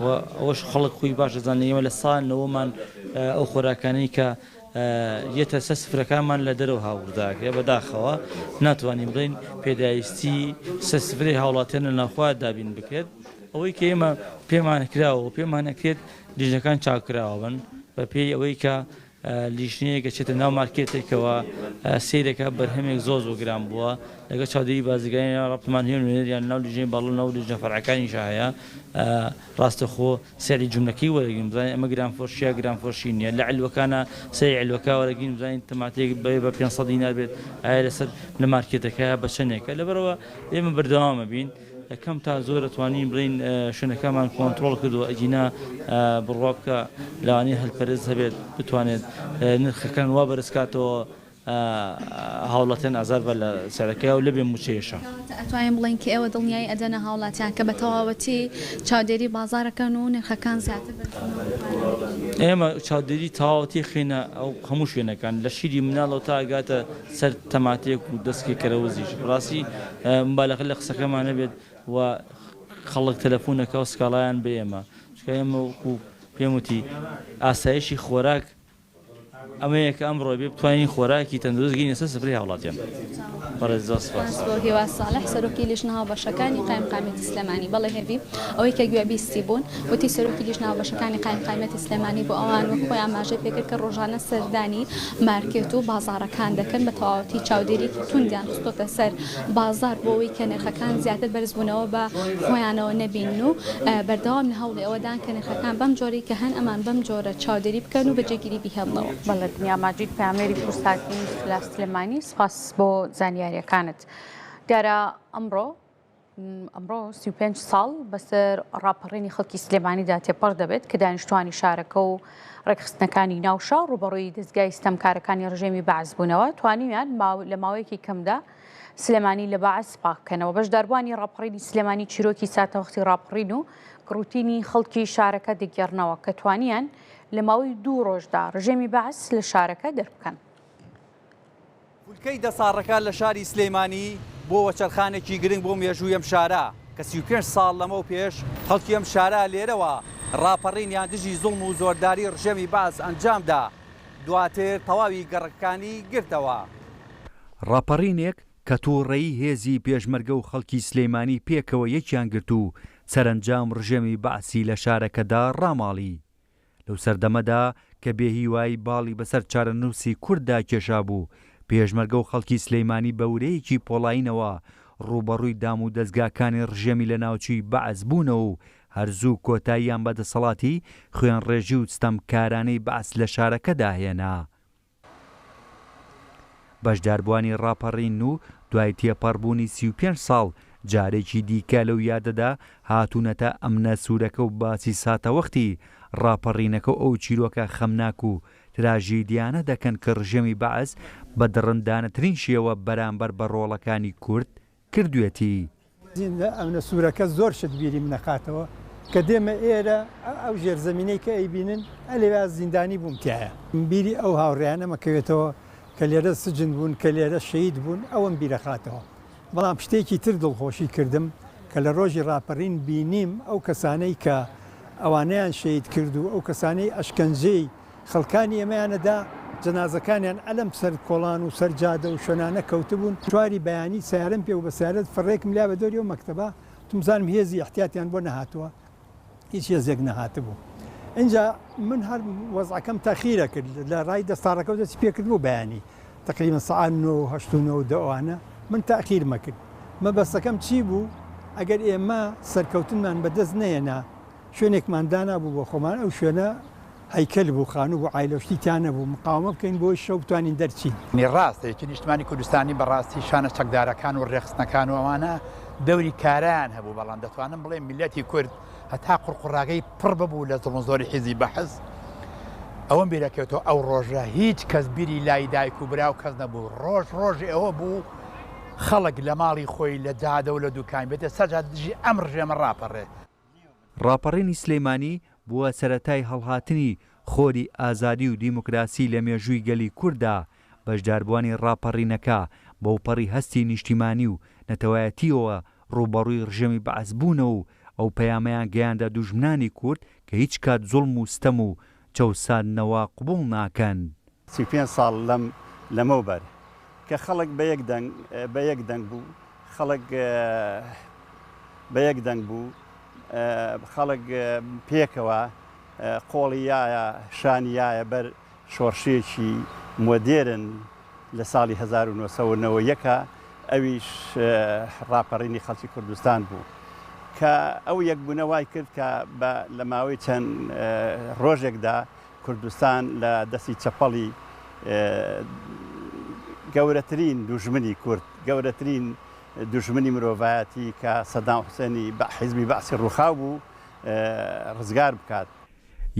و ئەوەش خەڵک خۆی باش دەزانێت ئێمە لە سا نەوەمان ئەو خۆراکانەی کە یەتە سەر سفرەکانمان لە دەرەوە هاوردە ئەکرێت بەداخەوە ناتوانین بڵێین پێداویستی سەر سفرەی هاوڵاتیان لە ناوخۆ دابین بکرێت ئەوەی کە ئێمە پێمان کراوە و پێمان ئەکرێت لیژنەکان چاککراوە بن بەپێی ئەوەی کە لیژنەیەک ئەچێتە ناو مارکێتێکەوە سەیرەکە بەرهەمێک زۆر زۆر گران بووە لەگەڵ چاودێری بازرگانی ڕەبتمان هەیە نوێنەریان ناو لیژنەی باڵا ناو لیژنە فەرعەکانیشا هەیە ڕاستەخۆ سعری جوملەکەی وەرەگرین بزانین ئەمە گرانفرۆشیە گرانفرۆشی نییە لە علوەکانە سعری علوەکە وەرەگرین بزانین تەماتەیەک بێ بە 500 دینار بێت ئایا لەسەر لە مارکێتەکە بە چەندێکە لەبەرەوە ئێمە بەردەوامە بین کەم تا زۆر ئەتوانین بڵێین شوێنەکەمان کۆنتڕۆڵ کردووە ئەگینا بڕوا بکە لەوانەیە هەلپەرست هەبێت بتوانێت نرخەکان وا بەرز کاتەوە هاوڵاتیان ئازار بە لە سعرەکەی و لەبێ مووچەیەشە. کەواتە ئەتوانین بڵێین کە ئێوە دڵنیایی ئەدەنە هاوڵاتیان کە بە تەواوەتی چاودێری بازاڕ ئەکەن و نرخەکان زیاتر بەرز بوونەوە دووبارە نەبێتەوە؟ ئێمە چاودێری تەواوەتی ئەخەینە ئەو هەموو شوێنەکان لە شیری مناڵەوە تا ئەگاتە سەر تەماتەیەک و دەسکێک کەرەوزیش بەڕاستی موبالەغە لە قسەکەمان نەبێت و خەڵک تەلەفون ئەکا و سکاڵایان بە ئێمە چونکە ئێمە وەکو پێم وتی ئاسایشی خۆراک. ئەمەیە کە ئەمڕۆ بێ بتوانین خۆراکی تەندروست گەینە سەر سفرەی هاوڵاتیان. بەڕێز زۆر سپاس. سپاس بۆ هیوا ساڵح سەرۆکی لیژنە هاوبەشەکانی قایمقامیەتی سلێمانی. بەڵێ هێڤی ئەوەی کە گوێبیستی بوون وتی سەرۆکی لیژنە هاوبەشەکانی قایمقامیەتی سلێمانی بۆ ئەوان وەک خۆی ئاماژەی پێکرد کە ڕۆژانە سەردانی مارکێت و بازاڕەکان دەکەن بە تەواوەتی چاودێریەکی توندیان خستۆتە سەر بازاڕ بۆ ئەوەی کە نرخەکان زیاتر بەرزبوونەوە بە خۆیانەوە نەبینن و بەردەوام لە هەوڵی ئەوەدان کە نرخەکان بەم جۆرەی کە هەن ئەمان بەم جۆرە چاودێری بکەن و بە جێگیری بیهێڵنەوە. بەڵێ دنیا ماجید پەیامنێری کوردسات نیوز لە سلێمانی سوپاس بۆ زانیارییەکانت. دیارە ئەمڕۆ ئەمڕۆ 35 ساڵ بەسەر ڕاپەڕینی خەڵکی سلێمانیدا تێپەڕ دەبێت کە دانیشتوانی شارەکە و ڕێکخستنەکانی ناو شار ڕووبەڕووی دەزگای ستەمکارەکانی ڕژێمی بەعس بوونەوە توانیویان لە ماوەیەکی کەمدا سلێمانی لە بەعس پاککەنەوە. بەشداربووانی ڕاپەڕینی سلێمانی چیرۆکی ساتەوەختی ڕاپەڕین و گڕوتینی خەڵکی شارەکە دەگێڕنەوە کە توانیان لە ماوەی دوو ڕۆژدا ڕژێمی بەعس لە شارەکە دەربکەن. فولکەی دەساڕەکە لە شاری سلێمانی بووە وەچەرخانێکی گرنگ بۆ مێژووی ئەم شارە کە 35 ساڵ لەمەو پێش خەڵکی ئەم شارە لێرەوە ڕاپەڕینیان دژی زوڵم و زۆرداری ڕژێمی بەعس ئەنجامدا دواتر تەواوی گەڕەکەکانی گرتەوە. ڕاپەڕینێک کە تووڕەیی هێزی پێشمەرگە و خەڵکی سلێمانی پێکەوە یەکیان گرت و سەرەنجام ڕژێمی بەعسی لە شارەکەدا ڕاماڵی. لەو سەردەمەدا کە بێهیوایی باڵی بەسەر چارەنووسی کورددا کێشابوو، پێشمەرگە و خەڵکی سلێمانی بە ورەیەکی پۆڵایینەوە ڕووبەڕووی دام و دەزگاکانی ڕژێمی لەناوچووی بەعس بوونەوە و هەر زوو کۆتاییان بە دەسەڵاتی خوێنڕێژی و ستەمکارانەی بەعس لە شارەکەدا هێنا. بەشداربووانی ڕاپەڕین و دوای تێپەڕبوونی 35 ساڵ جارێکی دیکە لەو یادەدا هاتوونەتە ئەمنە سوورەکە و باسی ساتەوەختی ڕاپەڕینەکە و ئەو چیرۆکە خەمناک و تراژیدیانە دەکەن کە ڕژێمی بەعس بە دڕندانەترین شێوە بەرامبەر بە ڕۆڵەکانی کورد کردوێتی. لە ئەمنە سوورەکە زۆر شت بیری من ئەخاتەوە کە دێمە ئێرە ئەو ژێرزەمینەی کە ئەیبینن ئەلێویا زیندانی بووم تیایا. بیری ئەو هاوڕێیانەم ئەکەوێتەوە کە لێرە سجن بوون کە لێرە شەهید بوون ئەوەم بیرەخاتەوە. بەڵام شتێکی تر دڵخۆشی کردم کە لە ڕۆژی ڕاپەڕین بینیم ئەو کەسانەی کە ئەوانەیان شەهید کرد و ئەو کەسانەی ئەشکەنجەی خەڵکانی ئێمەیان ئەدا، جەنازەکانیان ئەلەم سەر کۆڵان و سەر جادە و شوێنانە کەوتبوون. چواری بەیانی سەیارەم پێ بوو، بە سەیارە فڕێکم لیا بە دەوری ئەو مەکتەبە، وتم بزانم هێزی ئیحتیاتیان بۆ نەهاتووە، هیچ هێزێک نەهاتبوو. ئینجا من هەر وەزعەکەم تەخیرە کرد، لە ڕای دەستاڕەکەوە دەستی پێ کردبوو بەیانی تەقریبەن سەعات نۆ و هەشت و نۆ و دە ئەوانە، من تەئخیرمە کرد. مەبەستەکەم چی بوو؟ ئەگەر ئێمە سەرکەوتنمان بە دەست نەهێنا، شوێنێکمان دانابوو بۆ خۆمان، ئەو شوێنە هەیکەل بوو، خانوو بوو، عایلە و شتی تیا نەبوو، مقاومە بکەین بۆی شەو بتوانین دەرچین. ڕاستە یەکێتی نیشتمانی کوردستانی بە ڕاستی شانە چەکدارەکان و ڕێکخستنەکان و ئەوانە دەوری کارایان هەبوو، بەڵام دەتوانم بڵێم میللەتی کورد هەتا قوڕقوڕاگەی پڕ ببوو لە زوڵم و زۆری حیزبی بەعس، ئەوەم بیرەکەوێتەوە ئەو ڕۆژە هیچ کەس بیری لای دایک و برا و کەس نەبوو، ڕۆژ ڕۆژی ئەوە بوو خەڵک لە ماڵی خۆی لە جادە و لە دوکان بێتە سەر جادە دژی ئەم ڕژێمە ڕاپەڕێ. ڕاپەڕینی سلێمانی بووە سەرەتای هەڵهاتنی خۆری ئازادی و دیموکراسی لە مێژووی گەلی کورددا، بەشداربووانی ڕاپەڕینەکە بەوپەڕی هەستی نیشتیمانی و نەتەوایەتییەوە ڕووبەڕووی ڕژێمی بەعس بوونەوە و ئەو پەیامەیان گەیاندە دوژمنانی کورد کە هیچ کات زوڵم و ستەم و چەوساندنەوە قبوڵ ناکەن. 35 ساڵ لەم لەمەوبەر کە خەڵک بە یەک دەنگ بە یەک دەنگ بوو، خەڵک بە یەک دەنگ بوو، خەڵک پێکەوە قۆڵی یایە شانی یایە بەر شۆڕشێکی مۆدێرن لە ساڵی 1991 ئەویش ڕاپەڕینی خەڵکی کوردستان بوو کە ئەو یەکبوونە وای کرد کە بە لە ماوەی چەند ڕۆژێکدا کوردستان لە دەستی چەپەڵی گەورەترین دوژمنی کورد، گەورەترین دوژمنی مرۆڤایەتی کە سەدام حوسێنی حیزبی بەعسی ڕووخاو بوو، ڕزگار بکات.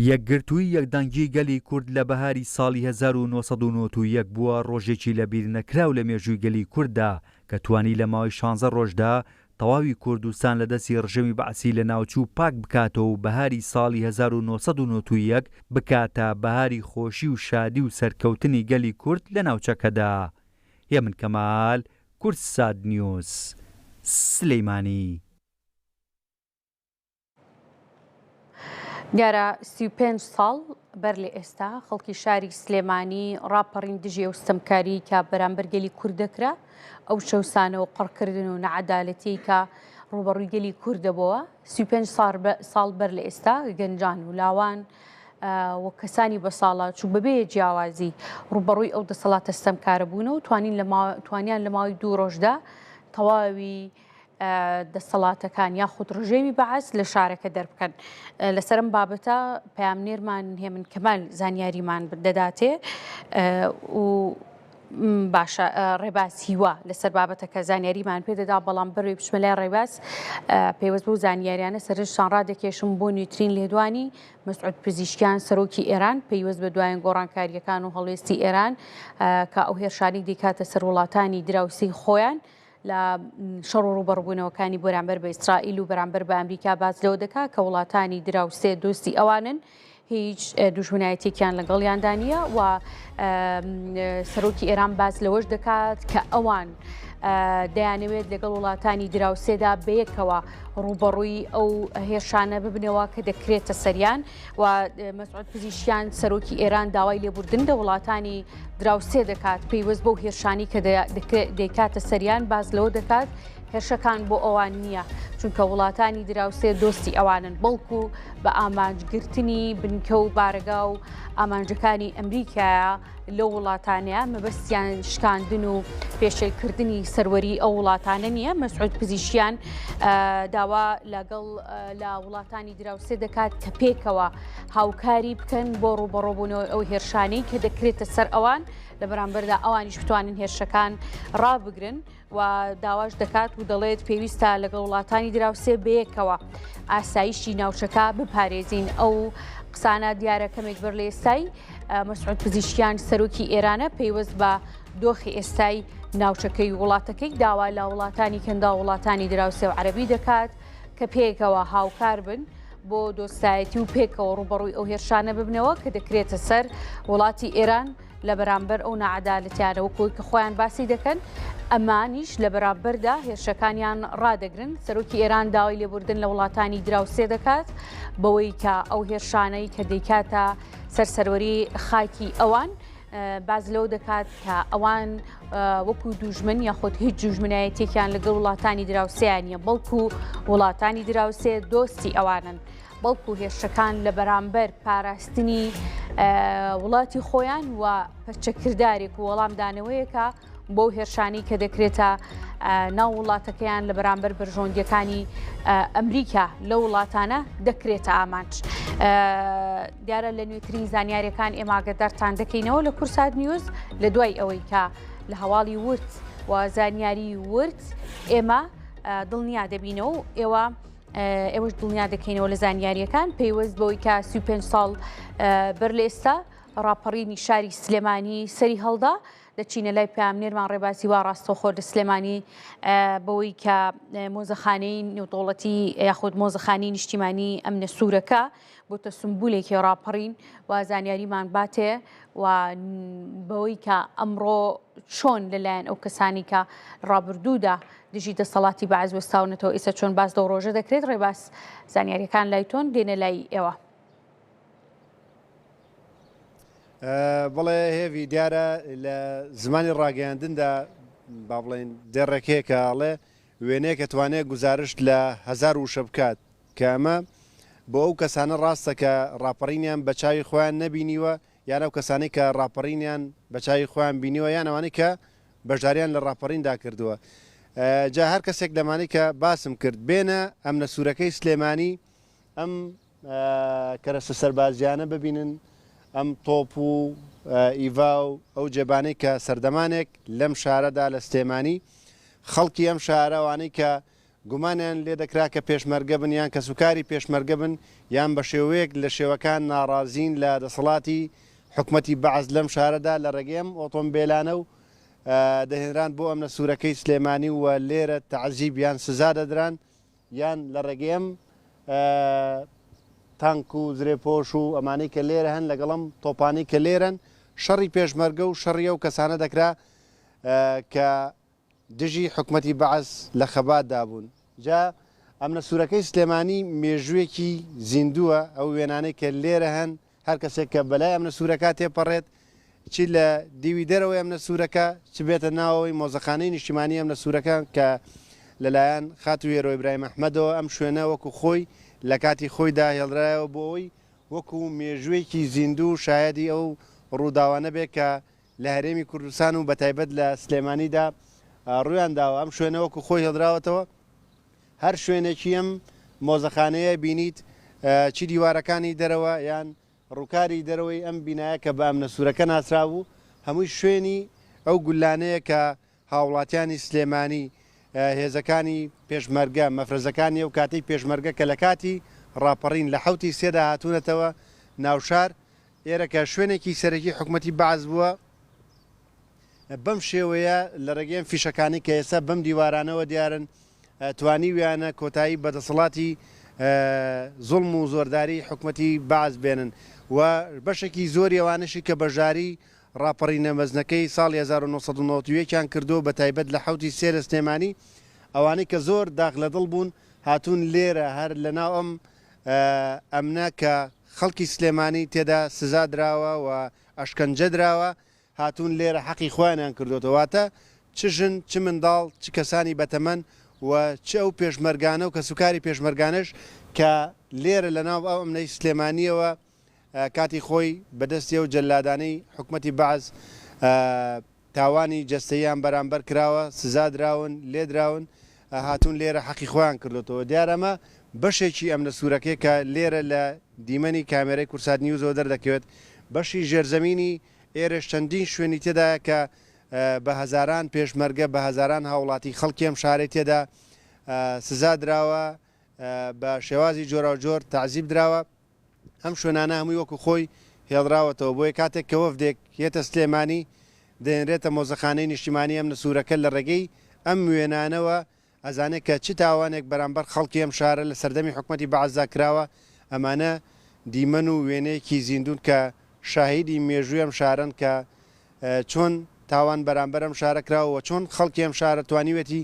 یەکگرتوویی یەکدەنگی گەلی کورد لە بەهاری ساڵی 1991 بووە ڕۆژێکی لەبیرنەکراو لە مێژووی گەلی کورددا کە توانی لە ماوەی شانزە ڕۆژدا تەواوی کوردستان لە دەستی ڕژێمی بەعسی لەناوچوو پاک بکاتەوە و بەهاری ساڵی 1991 بکاتە بەهاری خۆشی و شادی و سەرکەوتنی گەلی کورد لە ناوچەکەدا. هێمن کەمال، کوردسات نیوز، سلیمانی. دیارە 35 ساڵ. بەر لە ئێستا خەڵکی شاری سلێمانی ڕاپەڕین دژی ئەو ستەمکاریی کە بەرامبەر گەلی کورد دەکرا، ئەو چەوسانە و قڕکردن و نەعەدالەتیی کە ڕووبەڕووی گەلی کورد دەبۆوە، 35 ساڵ بەر لە ئێستا گەنجان و لاوان و کەسانی بەساڵاچوو بەبێ جیاوازی ڕووبەڕووی ئەو دەسەڵاتە ستەمکارە بوونەوە و توانیان لە ماوەی دوو ڕۆژدا تەواوی دەسەڵاتەکان یاخود ڕژێمی بەعس لە شارەکە دەربکەن. لەسەر ئەم بابەتە پەیامنێرمان هێمن کەمال زانیاریمان دەداتێ و باشە ڕێباز هیوا لەسەر بابەتەکە زانیاریمان پێدەدا بەڵام بەروی بچمە لای ڕێباز پەیوەست بەو زانیاریانە سەرنجتان ڕادەکێشم بۆ نوێترین لێدوانی مەسعود پزیشکیان سەرۆکی ئێران پەیوەست بە دوایین گۆڕانکارییەکان و هەڵوێستی ئێران کە ئەو هێرشانەی دەیکاتە سەر وڵاتانی دراوسێی خۆیان لە شەڕ و ڕووبەڕووبوونەوەکانی بەرامبەر بە ئیسرائیل و بەرامبەر بە ئەمریکا باس لەوە دەکات کە وڵاتانی دراوسێ دۆستی ئەوانن هیچ دوژمنایەتێکیان لەگەڵیاندا نییە و سەرۆکی ئێران باس لەوەش دەکات کە ئەوان دەیانەوێت لەگەڵ وڵاتانی دراوسێدا بەیەکەوە ڕووبەڕووی ئەو هێرشانە ببنەوە کە دەکرێتە سەریان و مەسعود پزیشکیان سەرۆکی ئێران داوای لێبوردن لە وڵاتانی دراوسێ دەکات پەیوەست بەو هێرشانی کە دەیکاتە سەریان باس لەوە دەکات هێرشەکان بۆ ئەوان نییە چونکە وڵاتانی دراوسێ دۆستی ئەوانن بەڵکو بە ئامانجگرتنی بنکە و بارەگا و ئامانجەکانی ئەمریکایە لەو وڵاتانەیە مەبەستیان شکاندن و پێشێلکردنی سەروەری ئەو وڵاتانە نییە مەسعود پزیشکیان داوا لەگەڵ لە وڵاتانی دراوسێ دەکات کە پێکەوە هاوکاری بکەن بۆ ڕووبەڕووبوونەوەی ئەو هێرشانەی کە دەکرێتە سەر ئەوان لە بەرامبەردا ئەوانیش بتوانن هێرشەکان ڕابگرن و داواش دەکات و دەڵێت پێویستە لەگەڵ وڵاتانی دراوسێ بەیەکەوە ئاسایشی ناوچەکە بپارێزین ئەو قسانە دیارە کەمێک بەر لە ئێستای مەسعود پزیشکیان سەرۆکی ئێرانە پەیوەست بە دۆخی ئێستای ناوچەکەی وڵاتەکەی داوا لە وڵاتانی کەندا وڵاتانی دراوسێ و عەربی دەکات کە پێکەوە هاوکار بن بۆ دۆستایەتی و پێکەوە ڕوبەڕووی ئەو هێرشانە ببنەوە کە دەکرێتە سەر وڵاتی ئێران لە بەرامبەر ئەو ناعەدالەتیانە وەک ئەوەی کە خۆیان باسی دەکەن، ئەمانیش لە بەرامبەردا هێرشەکانیان ڕادەگرن. سەرۆکی ئێران داوای لێبوردن لە وڵاتانی دراوسێ دەکات بەوەی کە ئەو هێرشانەی کە دەیکاتە سەر سەروەری خاکی ئەوان باس لەوە دەکات کە ئەوان وەکو دوژمن یاخود هیچ دوژمنایەتێکیان لەگەڵ وڵاتانی دراوسێیان نییە بەڵکو وڵاتانی دراوسێ دۆستی ئەوانن. بەڵکو هێرشەکان لە بەرامبەر پاراستنی وڵاتی خۆیان و پەرچەکردارێک و وەڵامدانەوەیەکە بۆ هێرشانی کە دەکرێتە ناو وڵاتەکەیان لە بەرامبەر بەرژەوەندیەکانی ئەمریکا لە وڵاتانە دەکرێتە ئامانج. دیارە لە نوێترین زانیاریەکان ئێمە ئاگادارتان دەکەینەوە لە کورسات نیوز لە دوای ئەوەی کە لە هەواڵی ورد و زانیاری ورد ئێمە دڵنیا دەبینەوە و ئێوە ئێوەش دڵنیا دەکەینەوە لە زانیاریەکان پەیوەست بەوەی کە 35 ساڵ بەر لە ئێستا ڕاپەڕینی شاری سلێمانی سەری هەڵدا دەچینە لای پامنێرمان ڕێبازی وا ڕاستەوخۆ لە سلێمانی بەوەی کە مۆزەخانەی نێودەوڵەتی یاخود مۆزەخانی نیشتیمانی ئەمنە سوورەکە بۆتە سمبولێکی ڕاپەڕین و زانیاریمان باتێ و بەوەی کە ئەمڕۆ چۆن لەلایەن ئەو کەسانی کە ڕابردوودا دژی دەسەڵاتی بەعس وەستاونەتەوە ئیستا چۆن باس لەو ڕۆژە دەکرێت ڕێباز زانیاریەکان لای تۆن دێنە لای ئێوە. بەڵێ هێڤی دیارە لە زمانی ڕاگەیاندندا با بڵێین دێڕێک هەیە کە ئەڵێ وێنەیەک ئەتوانێ گوزارشت لە هەزار وشە بکات کە ئەمە بۆ ئەو کەسانە ڕاستە کە ڕاپەڕینیان بە چاوی خۆیان نەبینیوە یان ئەو کەسانەی کە ڕاپەڕینیان بە چاوی خۆیان بینیوە یان ئەوانەی کە بەشداریان لە ڕاپەڕیندا کردووە. جا هەر کەسێک لەمانەی کە باسم کرد بێنە ئەمنە سوورەکەی سلێمانی ئەم کەرەستە سەربازیانە ببینن، ئەم تۆپ و ئیڤا و ئەو جێبانەی کە سەردەمانێک لەم شارەدا لە سلێمانی خەڵکی ئەم شارە ئەوانەی کە گومانیان لێ دەکرا کە پێشمەرگە بن یان کەسوکاری پێشمەرگە بن یان بە شێوەیەک لە شێوەکان ناڕازین لە دەسەڵاتی حکومەتی بەعس لەم شارەدا لە ڕێگەی ئەم ئۆتۆمبێلانە و دەهێنران بۆ ئەمنە سوورەکەی سلێمانی و لێرە تەعزیب یان سزا دەدران یان لە ڕێگەی ئەم تانک و زرێپۆش و ئەمانەی کە لێرە هەن لەگەڵ ئەم تۆپانەی کە لێرەن شەڕی پێشمەرگە و شەڕی ئەو کەسانە دەکرا کە دژی حکومەتی بەعس لە خەباتدا بوون. جا ئەمنە سوورەکەی سلێمانی مێژوویەکی زیندووە، ئەو وێنانەی کە لێرە هەن. هەر کەسێک کە بەلای ئەمنە سوورەکە تێپەڕێت چی لە دیوی دەرەوەی ئەمنە سوورەکە چ بێتە ناوەوەی مۆزەخانەی نیشتیمانی ئەمنە سوورەکە کە لەلایەن خاتوو هێرۆ ئیبراهیم ئەحمەدەوە ئەم شوێنە وەکو خۆی لە کاتی خۆیدا هێڵرایەوە بۆ ئەوەی وەکو مێژوویەکی زیندوو شایەدی ئەو ڕووداوانە بێت کە لە هەرێمی کوردستان و بەتایبەت لە سلێمانیدا ڕوویان داوە، ئەم شوێنە وەکو خۆی هێڵراوەتەوە، هەر شوێنێکی ئەم مۆزەخانەیە بینیت چی دیوارەکانی دەرەوە یان ڕووکاری دەرەوەی ئەم بینایە کە بە ئەمنە سوورەکە ناسرابوو هەمووی شوێنی ئەو گوللانەیە کە هاوڵاتیانی سلێمانی، هێزەکانی پێشمەرگە، مەفرەزەکانی ئەو کاتەی پێشمەرگە کە لە کاتی ڕاپەڕین لە حەوتی سێدا هاتوونەتەوە ناوشار، ئێرە کە شوێنێکی سەرەکی حکومەتی بەعس بووە، بەم شێوەیە لە ڕێگەی ئەم فیشەکانەی کە ئێستا بەم دیوارانەوە دیارن، توانیویانە کۆتایی بە دەسەڵاتی زوڵم و زۆرداری حکومەتی بەعس بێنن و بەشێکی زۆری ئەوانەشی کە بەشداری ڕاپەڕینە مەزنەکەی ساڵی 1991 یان کردووە بە تایبەت لە حەوتی سێ لە سلێمانی ئەوانەی کە زۆر داخ لە دڵ بوون هاتوون لێرە هەر لە ناو ئەم ئەمنە کە خەڵکی سلێمانی تێدا سزا دراوە و ئەشکەنجە دراوە هاتوون لێرە حەقی خۆیانیان کردۆتەوە واتە چ ژن چ منداڵ چ کەسانی بەتەمەن و چ ئەو پێشمەرگانە و کەسوکاری پێشمەرگانەش کە لێرە لە ناو ئەو ئەمنەی سلێمانیەوە کاتی خۆی بەدەستی ئەو جەلادانەی حکومەتی بەعس تاوانی جەستەییان بەرامبەر کراوە، سزا دراون، لێدراون، هاتوون لێرە حەقی خۆیان کردۆتەوە. دیارە ئەمە بەشێکی ئەمنە سوورەکەیە کە لێرە لە دیمەنی کامێرەی کوردسات نیوزەوە دەردەکەوێت. بەشی ژێرزەمینی ئێرەش چەندین شوێنی تێدایە کە بە هەزاران پێشمەرگە، بە هەزاران هاوڵاتی خەڵکی ئەم شارەی تێدا سزا دراوە، بە شێوازی جۆراوجۆر تەعزیب دراوە. ئەم شوێنانە هەمووی وەکو خۆی هێڵراوەتەوە، بۆیە کاتێک کە وەفدێک یەتە سلێمانی دەهێنرێتە مۆزەخانەی نیشتیمانی ئەمنە سوورەکە لە ڕێگەی ئەم وێنانەوە ئەزانێت کە چ تاوانێک بەرامبەر خەڵکی ئەم شارە لە سەردەمی حکومەتی بەعسدا کراوە، ئەمانە دیمەن و وێنەیەکی زیندوون کە شاهیدی مێژووی ئەم شارەن کە چۆن تاوان بەرامبەر ئەم شارە کراوە و چۆن خەڵکی ئەم شارە توانیوێتی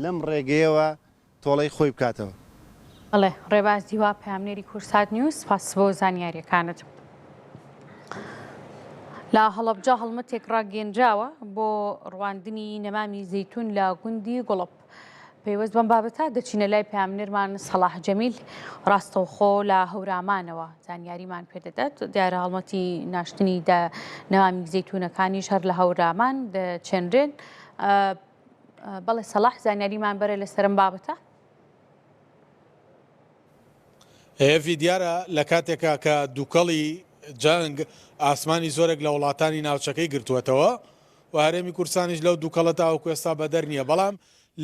لەم ڕێگەیەوە تۆڵەی خۆی بکاتەوە. بەڵێ ڕێباز هیوا پەیامنێری کوردسات نیوز سپاس بۆ زانیاریەکانت. لە هەڵەبجە هەڵمەتێک ڕاگەیەنراوە بۆ ڕواندنی نەمامی زەیتون لە گوندی گوڵپ. پەیوەست بەم بابەتە دەچینە لای پەیامنێرمان سەڵاح جەمیل ڕاستەوخۆ لە هەورامانەوە زانیاریمان پێدەدات دیارە هەڵمەتی ناشتنی نەمامی زەیتونەکانیش هەر لە هەورامان دەچێنرێن. بەڵێ سەڵاح زانیاریمان بەرە لەسەر ئەم بابەتە. هێڤی دیارە لە کاتێکا کە دووکەڵی جەنگ ئاسمانی زۆرێک لە وڵاتانی ناوچەکەی گرتووەتەوە و هەرێمی کوردستانیش لەو دووکەڵە تاوەکو ئێستا بەدەر نییە، بەڵام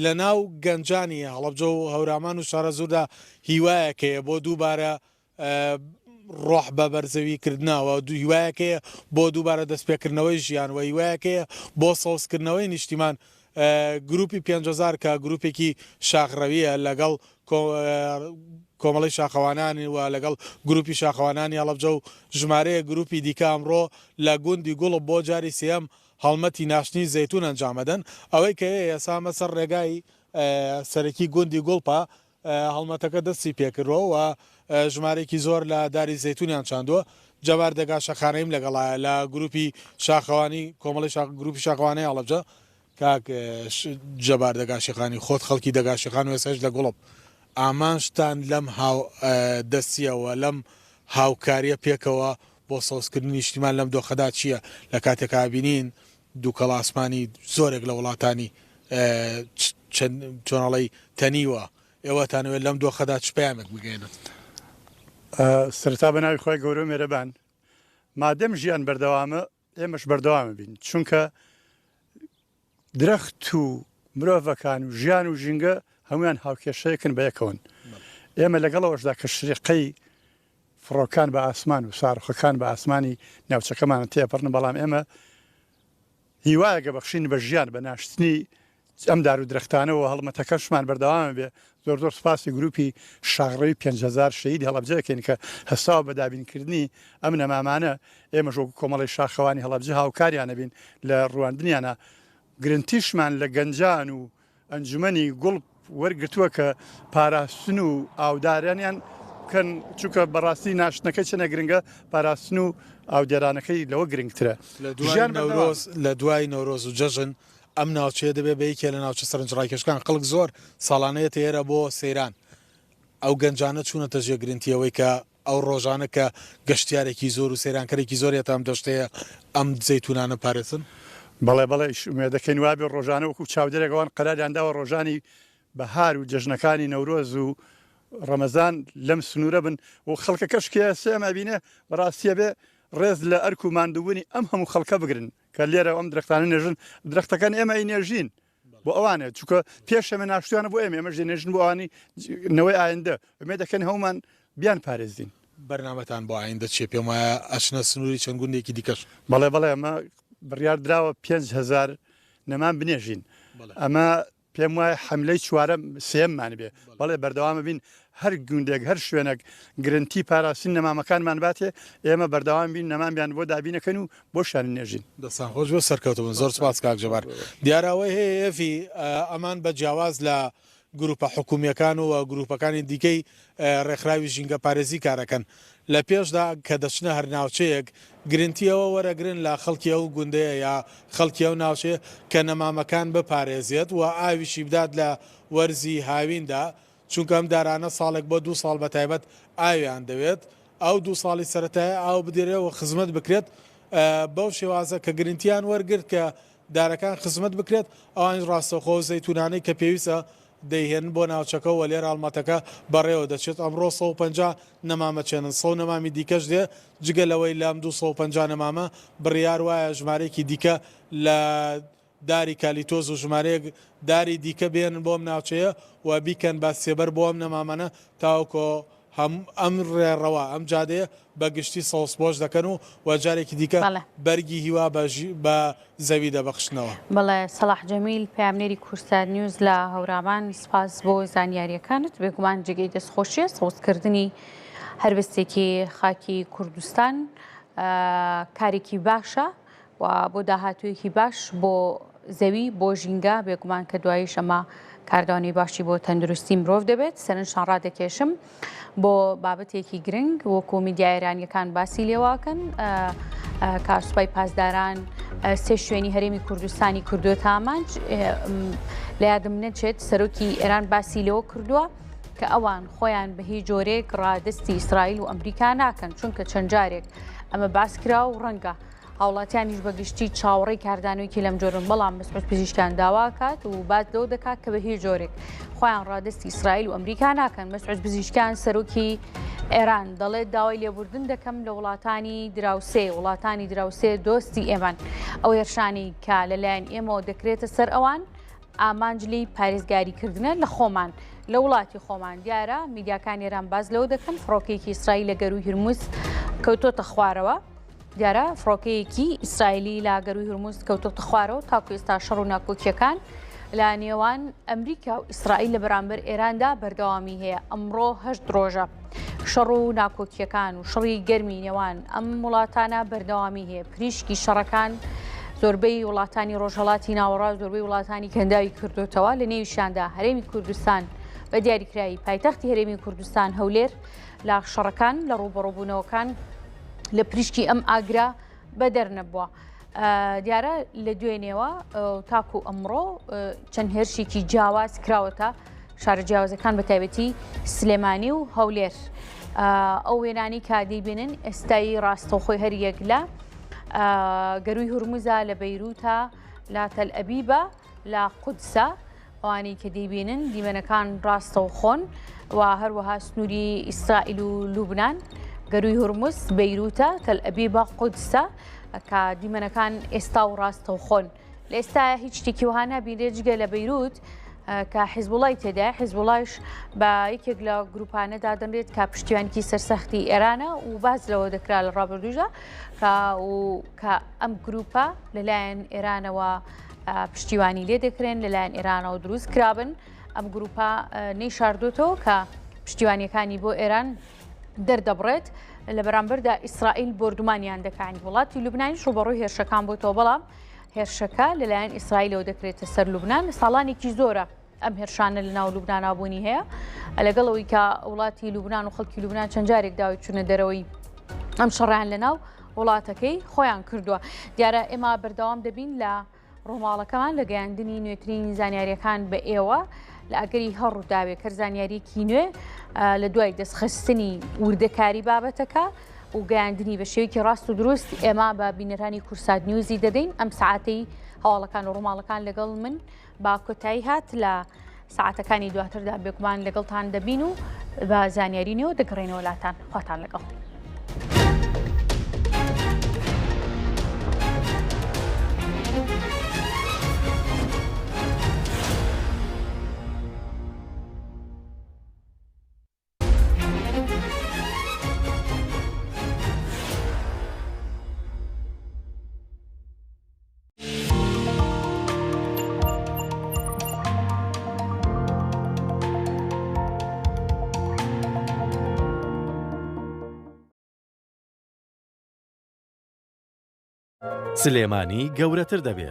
لە ناو گەنجانی هەڵەبجە و هەورامان و شارەزووردا هیوایەک هەیە بۆ دووبارە ڕۆح بە بەرزەوی کردنەوە، هیوایەک هەیە بۆ دووبارە دەستپێکردنەوەی ژیان و هیوایەک هەیە بۆ سەوزکردنەوەی نیشتیمان. گروپی 5000 کە گروپێکی شاخڕەوییە لەگەڵ کۆمەڵەی شاخەوانان و لەگەڵ گروپی شاخەوانانی هەڵەبجە و ژمارەیەک گروپی دیکە ئەمڕۆ لە گوندی گوڵپ بۆ جاری سێیەم هەڵمەتی ناشتنی زەیتون ئەنجامەدەن. ئەوەی کە هەیە ئێستا ئەمە سەر ڕێگای سەرەکی گوندی گوڵپە، هەڵمەتەکە دەستی پێکردووە و ژمارەیەکی زۆر لە داری زەیتونیان چاندووە. جەبار دەگا شەخانەییم لەگەڵایە لە گروپی شاخەوانی کۆمەڵەی شاخ گروپی شاخەوانەی هەڵەبجە. کاک جەبار دەگا شێخانی خۆت خەڵکی دەگا شێخان و ئێستاش لە گوڵپ ئامانجتان لەم هاو دەستیە و لەم هاوکاریە پێکەوە بۆ سەوزکردنی نیشتیمان لەم دۆخەدا چیە لە کاتێکا بینین دوکەڵ ئاسمانی زۆرێک لە وڵاتانی چۆن ئەڵێی تەنیوە، ئێوە ئەتانەوێت لەم دۆخەدا چ پەیامێک بگەیەنن؟ سەرەتا بە ناوی خوای گەورە و مێرەبان، مادەم ژیان بەردەوامە ئێمەش بەردەوام ئەبین، چونکە درەخت و مرۆڤەکان و ژیان و ژینگە هەموویان هاوکێشەیەکن بە یەکەوەن. ئێمە لەگەڵ ئەوەشدا کە شریقەی فڕۆکان بە ئاسمان و ساروخەکان بە ئاسمانی ناوچەکەمانە تێپەڕن، بەڵام ئێمە هیوایەکە بەخشین بە ژیان بە ناشتنی ئەم دار و درەختانەوە هەڵمەتەکەشمان بەردەوامە بێ. زۆر زۆر سوپاسی گروپی شاخڕەوی 5000 شەهیدی هەڵەبجە دەکەین کە هەستاوە بە دابینکردنی ئەم نەمامانە، ئێمەش وەکو کۆمەڵەی شاخەوانی هەڵەبجە هاوکاریان ئەبین لە ڕواندنیانا، گرنتیشمان لە گەنجان و ئەنجومەنی گوڵ وەرگرتووە کە پاراستن و ئاودارانیان. بکەن چونکە بەڕاستی ناشتنەکەی چەنە گرنگە پاراستن و ئاودێرانەکەی لەوە گرنگترە. لە دوای نەورۆز لە دوای نەورۆز و جەژن ئەم ناوچەیە دەبێت بە یەکێ لە ناوچە سەرنجڕاکێشەکان خەڵک زۆر ساڵانە یەتە ئێرە بۆ سەیران ئەو گەنجانە چوونەتە ژێ گرنتی ئەوەی کە ئەو ڕۆژانە کە گەشتیارێکی زۆر و سەیرانکەرێکی زۆر یەتە ئەم دەشتەیە ئەم زەیتوونانە پارێزن؟ بەڵێ بەڵێ ئومێدەکەین وابێ ڕۆژانە وەکو چاودێرێک ئەوان قەراریان داوە ڕۆژانی بەهار و جەژنەکانی نەورۆز و ڕەمەزان لەم سنوورە بن و خەڵکەکەش کە ئێستا ئێمە ئەبینێ بەڕاستی ئەبێ ڕێز لە ئەرک و ماندووبوونی ئەم هەموو خەڵکە بگرن کە لێرە ئەم درەختانە نێژن درەختەکان ئێمە ئەینێژین بۆ ئەوانە چونکە پێش ئێمە ناشتویانە بۆ ئێمە ئێمەش دەینێژن بۆ ئەوانی نەوەی ئایندە ئومێد دەکەین هەموومان بیان پارێزین. بەرنامەتان بۆ ئایندە چیە؟ پێم وایە ئەچنە سنووری چەند گوندێکی دیکەش. بەڵێ بەڵێ ئەمە بڕیار دراوە 5000 نەمام بنێژین ئەمە پێم وایە حەملەی چوارەم سێیەممان بێ بەڵێ بەردەوامە بین هەر گوندێک هەر شوێنێک گرنتی پاراستنی نەمامەکانمان باتێ ئێمە بەردەوام بین نەمامیان بۆ دابینەکەن و بۆشیان نێژین. دەستان خۆش بێ سەرکەوتوو بن زۆر سوپاس کاک جەبار دیارە ئەوەی هەیە ئێفی ئەمان بە جیاواز لە گروپە حکومیەکان و گروپەکانی دیکەی ڕێکخراوی ژینگە پارێزی کارەکەن لە پێشدا کە دەچنە هەر ناوچەیەک گرنتی ئەوە وەرەگرن لە خەڵکی ئەو گوندەیە یا خەڵکی ئەو ناوچەیە کە نەمامەکان بپارێزێت و ئاویشی بدات لە وەرزی هاویندا چونکە ئەم دارانە ساڵێک بۆ دوو ساڵ بەتایبەت ئاویان دەوێت ئەو دوو ساڵی سەرەتایە ئاو بدرێ و خزمەت بکرێت بەو شێوازە کە گرنتیان وەرگرت کە دارەکان خزمەت بکرێت ئەوانیش ڕاستەوخۆ زەیتونانەی کە پێویستە دەیهێنن بۆ ناوچەکە و لێرە هەڵمەتەکە بەڕێوە دەچێت، ئەمڕۆ 150 نەمامە چێنن، سەد نەمامی دیکەش دێ، جگە لەوەی لەم 250 نەمامە بڕیار وایە ژمارەیەکی دیکە لە داری کالیتۆز و ژمارەیەک داری دیکە بهێنن بۆ ئەم ناوچەیە و بیکەن بە سێبەر بۆ ئەم نەمامانە تاوەکۆ هەم ئەم ڕێڕەوە، ئەم جادەیە بە گشتی سەوزپۆش دەکەن و و جارێکی دیکە بەڵێ. بەرگی هیوا بە بە زەوی دەبەخشنەوە. بەڵێ سەڵاح جەمیل پەیامنێری کوردسات نیوز لە هەورامان سپاس بۆ زانیارییەکانت بێگومان جێگەی دەستخۆشیە سەوزکردنی هەر بستێکی خاکی کوردستان کارێکی باشە و بۆ داهاتوویەکی باش بۆ زەوی بۆ ژینگە بێگومان کە دواییش ئەمە کاردانەوەی باشی بۆ تەندروستی مرۆڤ دەبێت سەرنجتان ڕادەکێشم بۆ بابەتێکی گرنگ وەکو میدیا ئێرانیەکان باسی لێواکەن کە سوپای پاسداران سێ شوێنی هەرێمی کوردستانی کردووە ئامانج لە یادم نەچێت سەرۆکی ئێران باسی لەوە کردووە کە ئەوان خۆیان بە هیچ جۆرێک ڕادستی ئیسرائیل و ئەمریکا ناکەن چونکە چەند جارێک ئەمە باس کرا و ڕەنگە هاوڵاتیانیش بە گشتی چاوەڕێی کاردانەوەیەکی لەم جۆرەن، بەڵام مەسعود پزیشکیان داوا کات و باس لەوە دەکات کە بە هیچ جۆرێک خۆیان ڕادەستی ئیسرائیل و ئەمریکا ناکەن. مەسعود پزیشکیان سەرۆکی ئێران دەڵێت داوای لێبوردن دەکەم لە وڵاتانی دراوسێ، وڵاتانی دراوسێ دۆستی ئێمەن، ئەو هێرشانەی کە لەلایەن ئێمەوە دەکرێتە سەر ئەوان ئامانج لێی پارێزگاریکردنە لە خۆمان لە وڵاتی خۆمان. دیارە میدیاکانی ئێران باس لەوە دەکەن فڕۆکەیەکی ئیسرائیل لە گەرووی هورمز کەوتۆتە خوارەوە. دیارە فڕۆکەیەکی ئیسرائیلی لە گەرووی هورمز کەوتۆتە خوارەوە تاکو ئێستا شەڕ و ناکۆکیەکان لە نێوان ئەمریکا و ئیسرائیل لە بەرامبەر ئێراندا بەردەوامی هەیە ئەمڕۆ هەشت ڕۆژە شەڕ و ناکۆکیەکان و شەڕی گەرمی نێوان ئەم وڵاتانە بەردەوامی هەیە پریشکی شەڕەکان زۆربەی وڵاتانی ڕۆژهەڵاتی ناوەڕاست زۆربەی وڵاتانی کەنداوی کردوتەوە لە نێویشیاندا هەرێمی کوردستان بە دیاریکراوی پایتەختی هەرێمی کوردستان هەولێر لە شەڕەکان لە ڕووبەڕووبوونەوەکان لە پریشکی ئەم ئاگرە بەدەر نەبووە. دیارە لە دوێنێوە تاکو ئەمڕۆ چەند هێرشێکی جیاواز کراوەتە شارە جیاوازەکان بە تایبەتی سلێمانی و هەولێر. ئەو وێنانی کە دەیبینن ئێستای ڕاستەوخۆی هەریەک لە گەروی هورمزە لە بەیروتە لە تەل ئەبیبە لە قودسە ئەوانەی کە دەیبینن دیمەنەکان ڕاستەوخۆن و هەروەها سنووری ئیسرائیل و لوبناان گەروی هورمز بەیروتە تەل ئەبیبە قودسە کە دیمەنەکان ئێستا و ڕاستەوخۆن لە ئێستا هیچ شتێکی وها نابینرێت جگە لە بەیروت کە حیزبوڵای تێدا حیزبوڵایش بە یەکێک لە گروپانە دادەنرێت کە پشتیوانکی سەرسەختی ئێرانە و باز لەوە دەکرا لە ڕابردووژە کە و کە ئەم گروپە لەلایەن ئێرانەوە پشتیوانی لێ دەکرێن لەلایەن ئێرانەوە دروست کرابن ئەم گروپە نەیشاردۆتەوە کە پشتیوانیەکانی بۆ ئێران دەردەبڕێت لە بەرامبەردا ئیسرائیل بۆردومانیان دەکانی وڵاتی لوبنانیش ڕوبەڕووی هێرشەکان بۆتەوە بەڵام هێرشەکە لەلایەن ئیسرائیلەوە دەکرێتە سەر لوبناان ساڵانێکی زۆرە. ئەم هێرشانە لە ناو لوبنانا بوونی هەیە لەگەڵ ئەوەی کە وڵاتی لوبناان و خەڵکی لوبناان چەند جارێک داوای چوونە دەرەوەی ئەم شەڕیان لە ناو وڵاتەکەی خۆیان کردووە دیارە ئێمە بەردەوام دەبین لە ڕووماڵەکەمان لە گەیاندنی نوێترین زانیاریەکان بە ئێوە لە ئەگەری هەر ڕووداوێک هەر زانیاریکی نوێ لە دوای دەستخستنی وردەکاری بابەتەکە و گەیاندنی بە شێوەیەکی ڕاست و دروست ئێمە بە بینەرانی کورسات نیوزی دەدەین ئەم سعاتەی هەواڵەکان و ڕووماڵەکان لەگەڵ من با کۆتایی هات لە ساعتەکانی دواتردا بێگومان لەگەڵتان دەبین و بە زانیاری نوێ دەگەڕێنەوە لاتان خواتان لەگەڵ. سلێمانی گەورەتر دەبێت.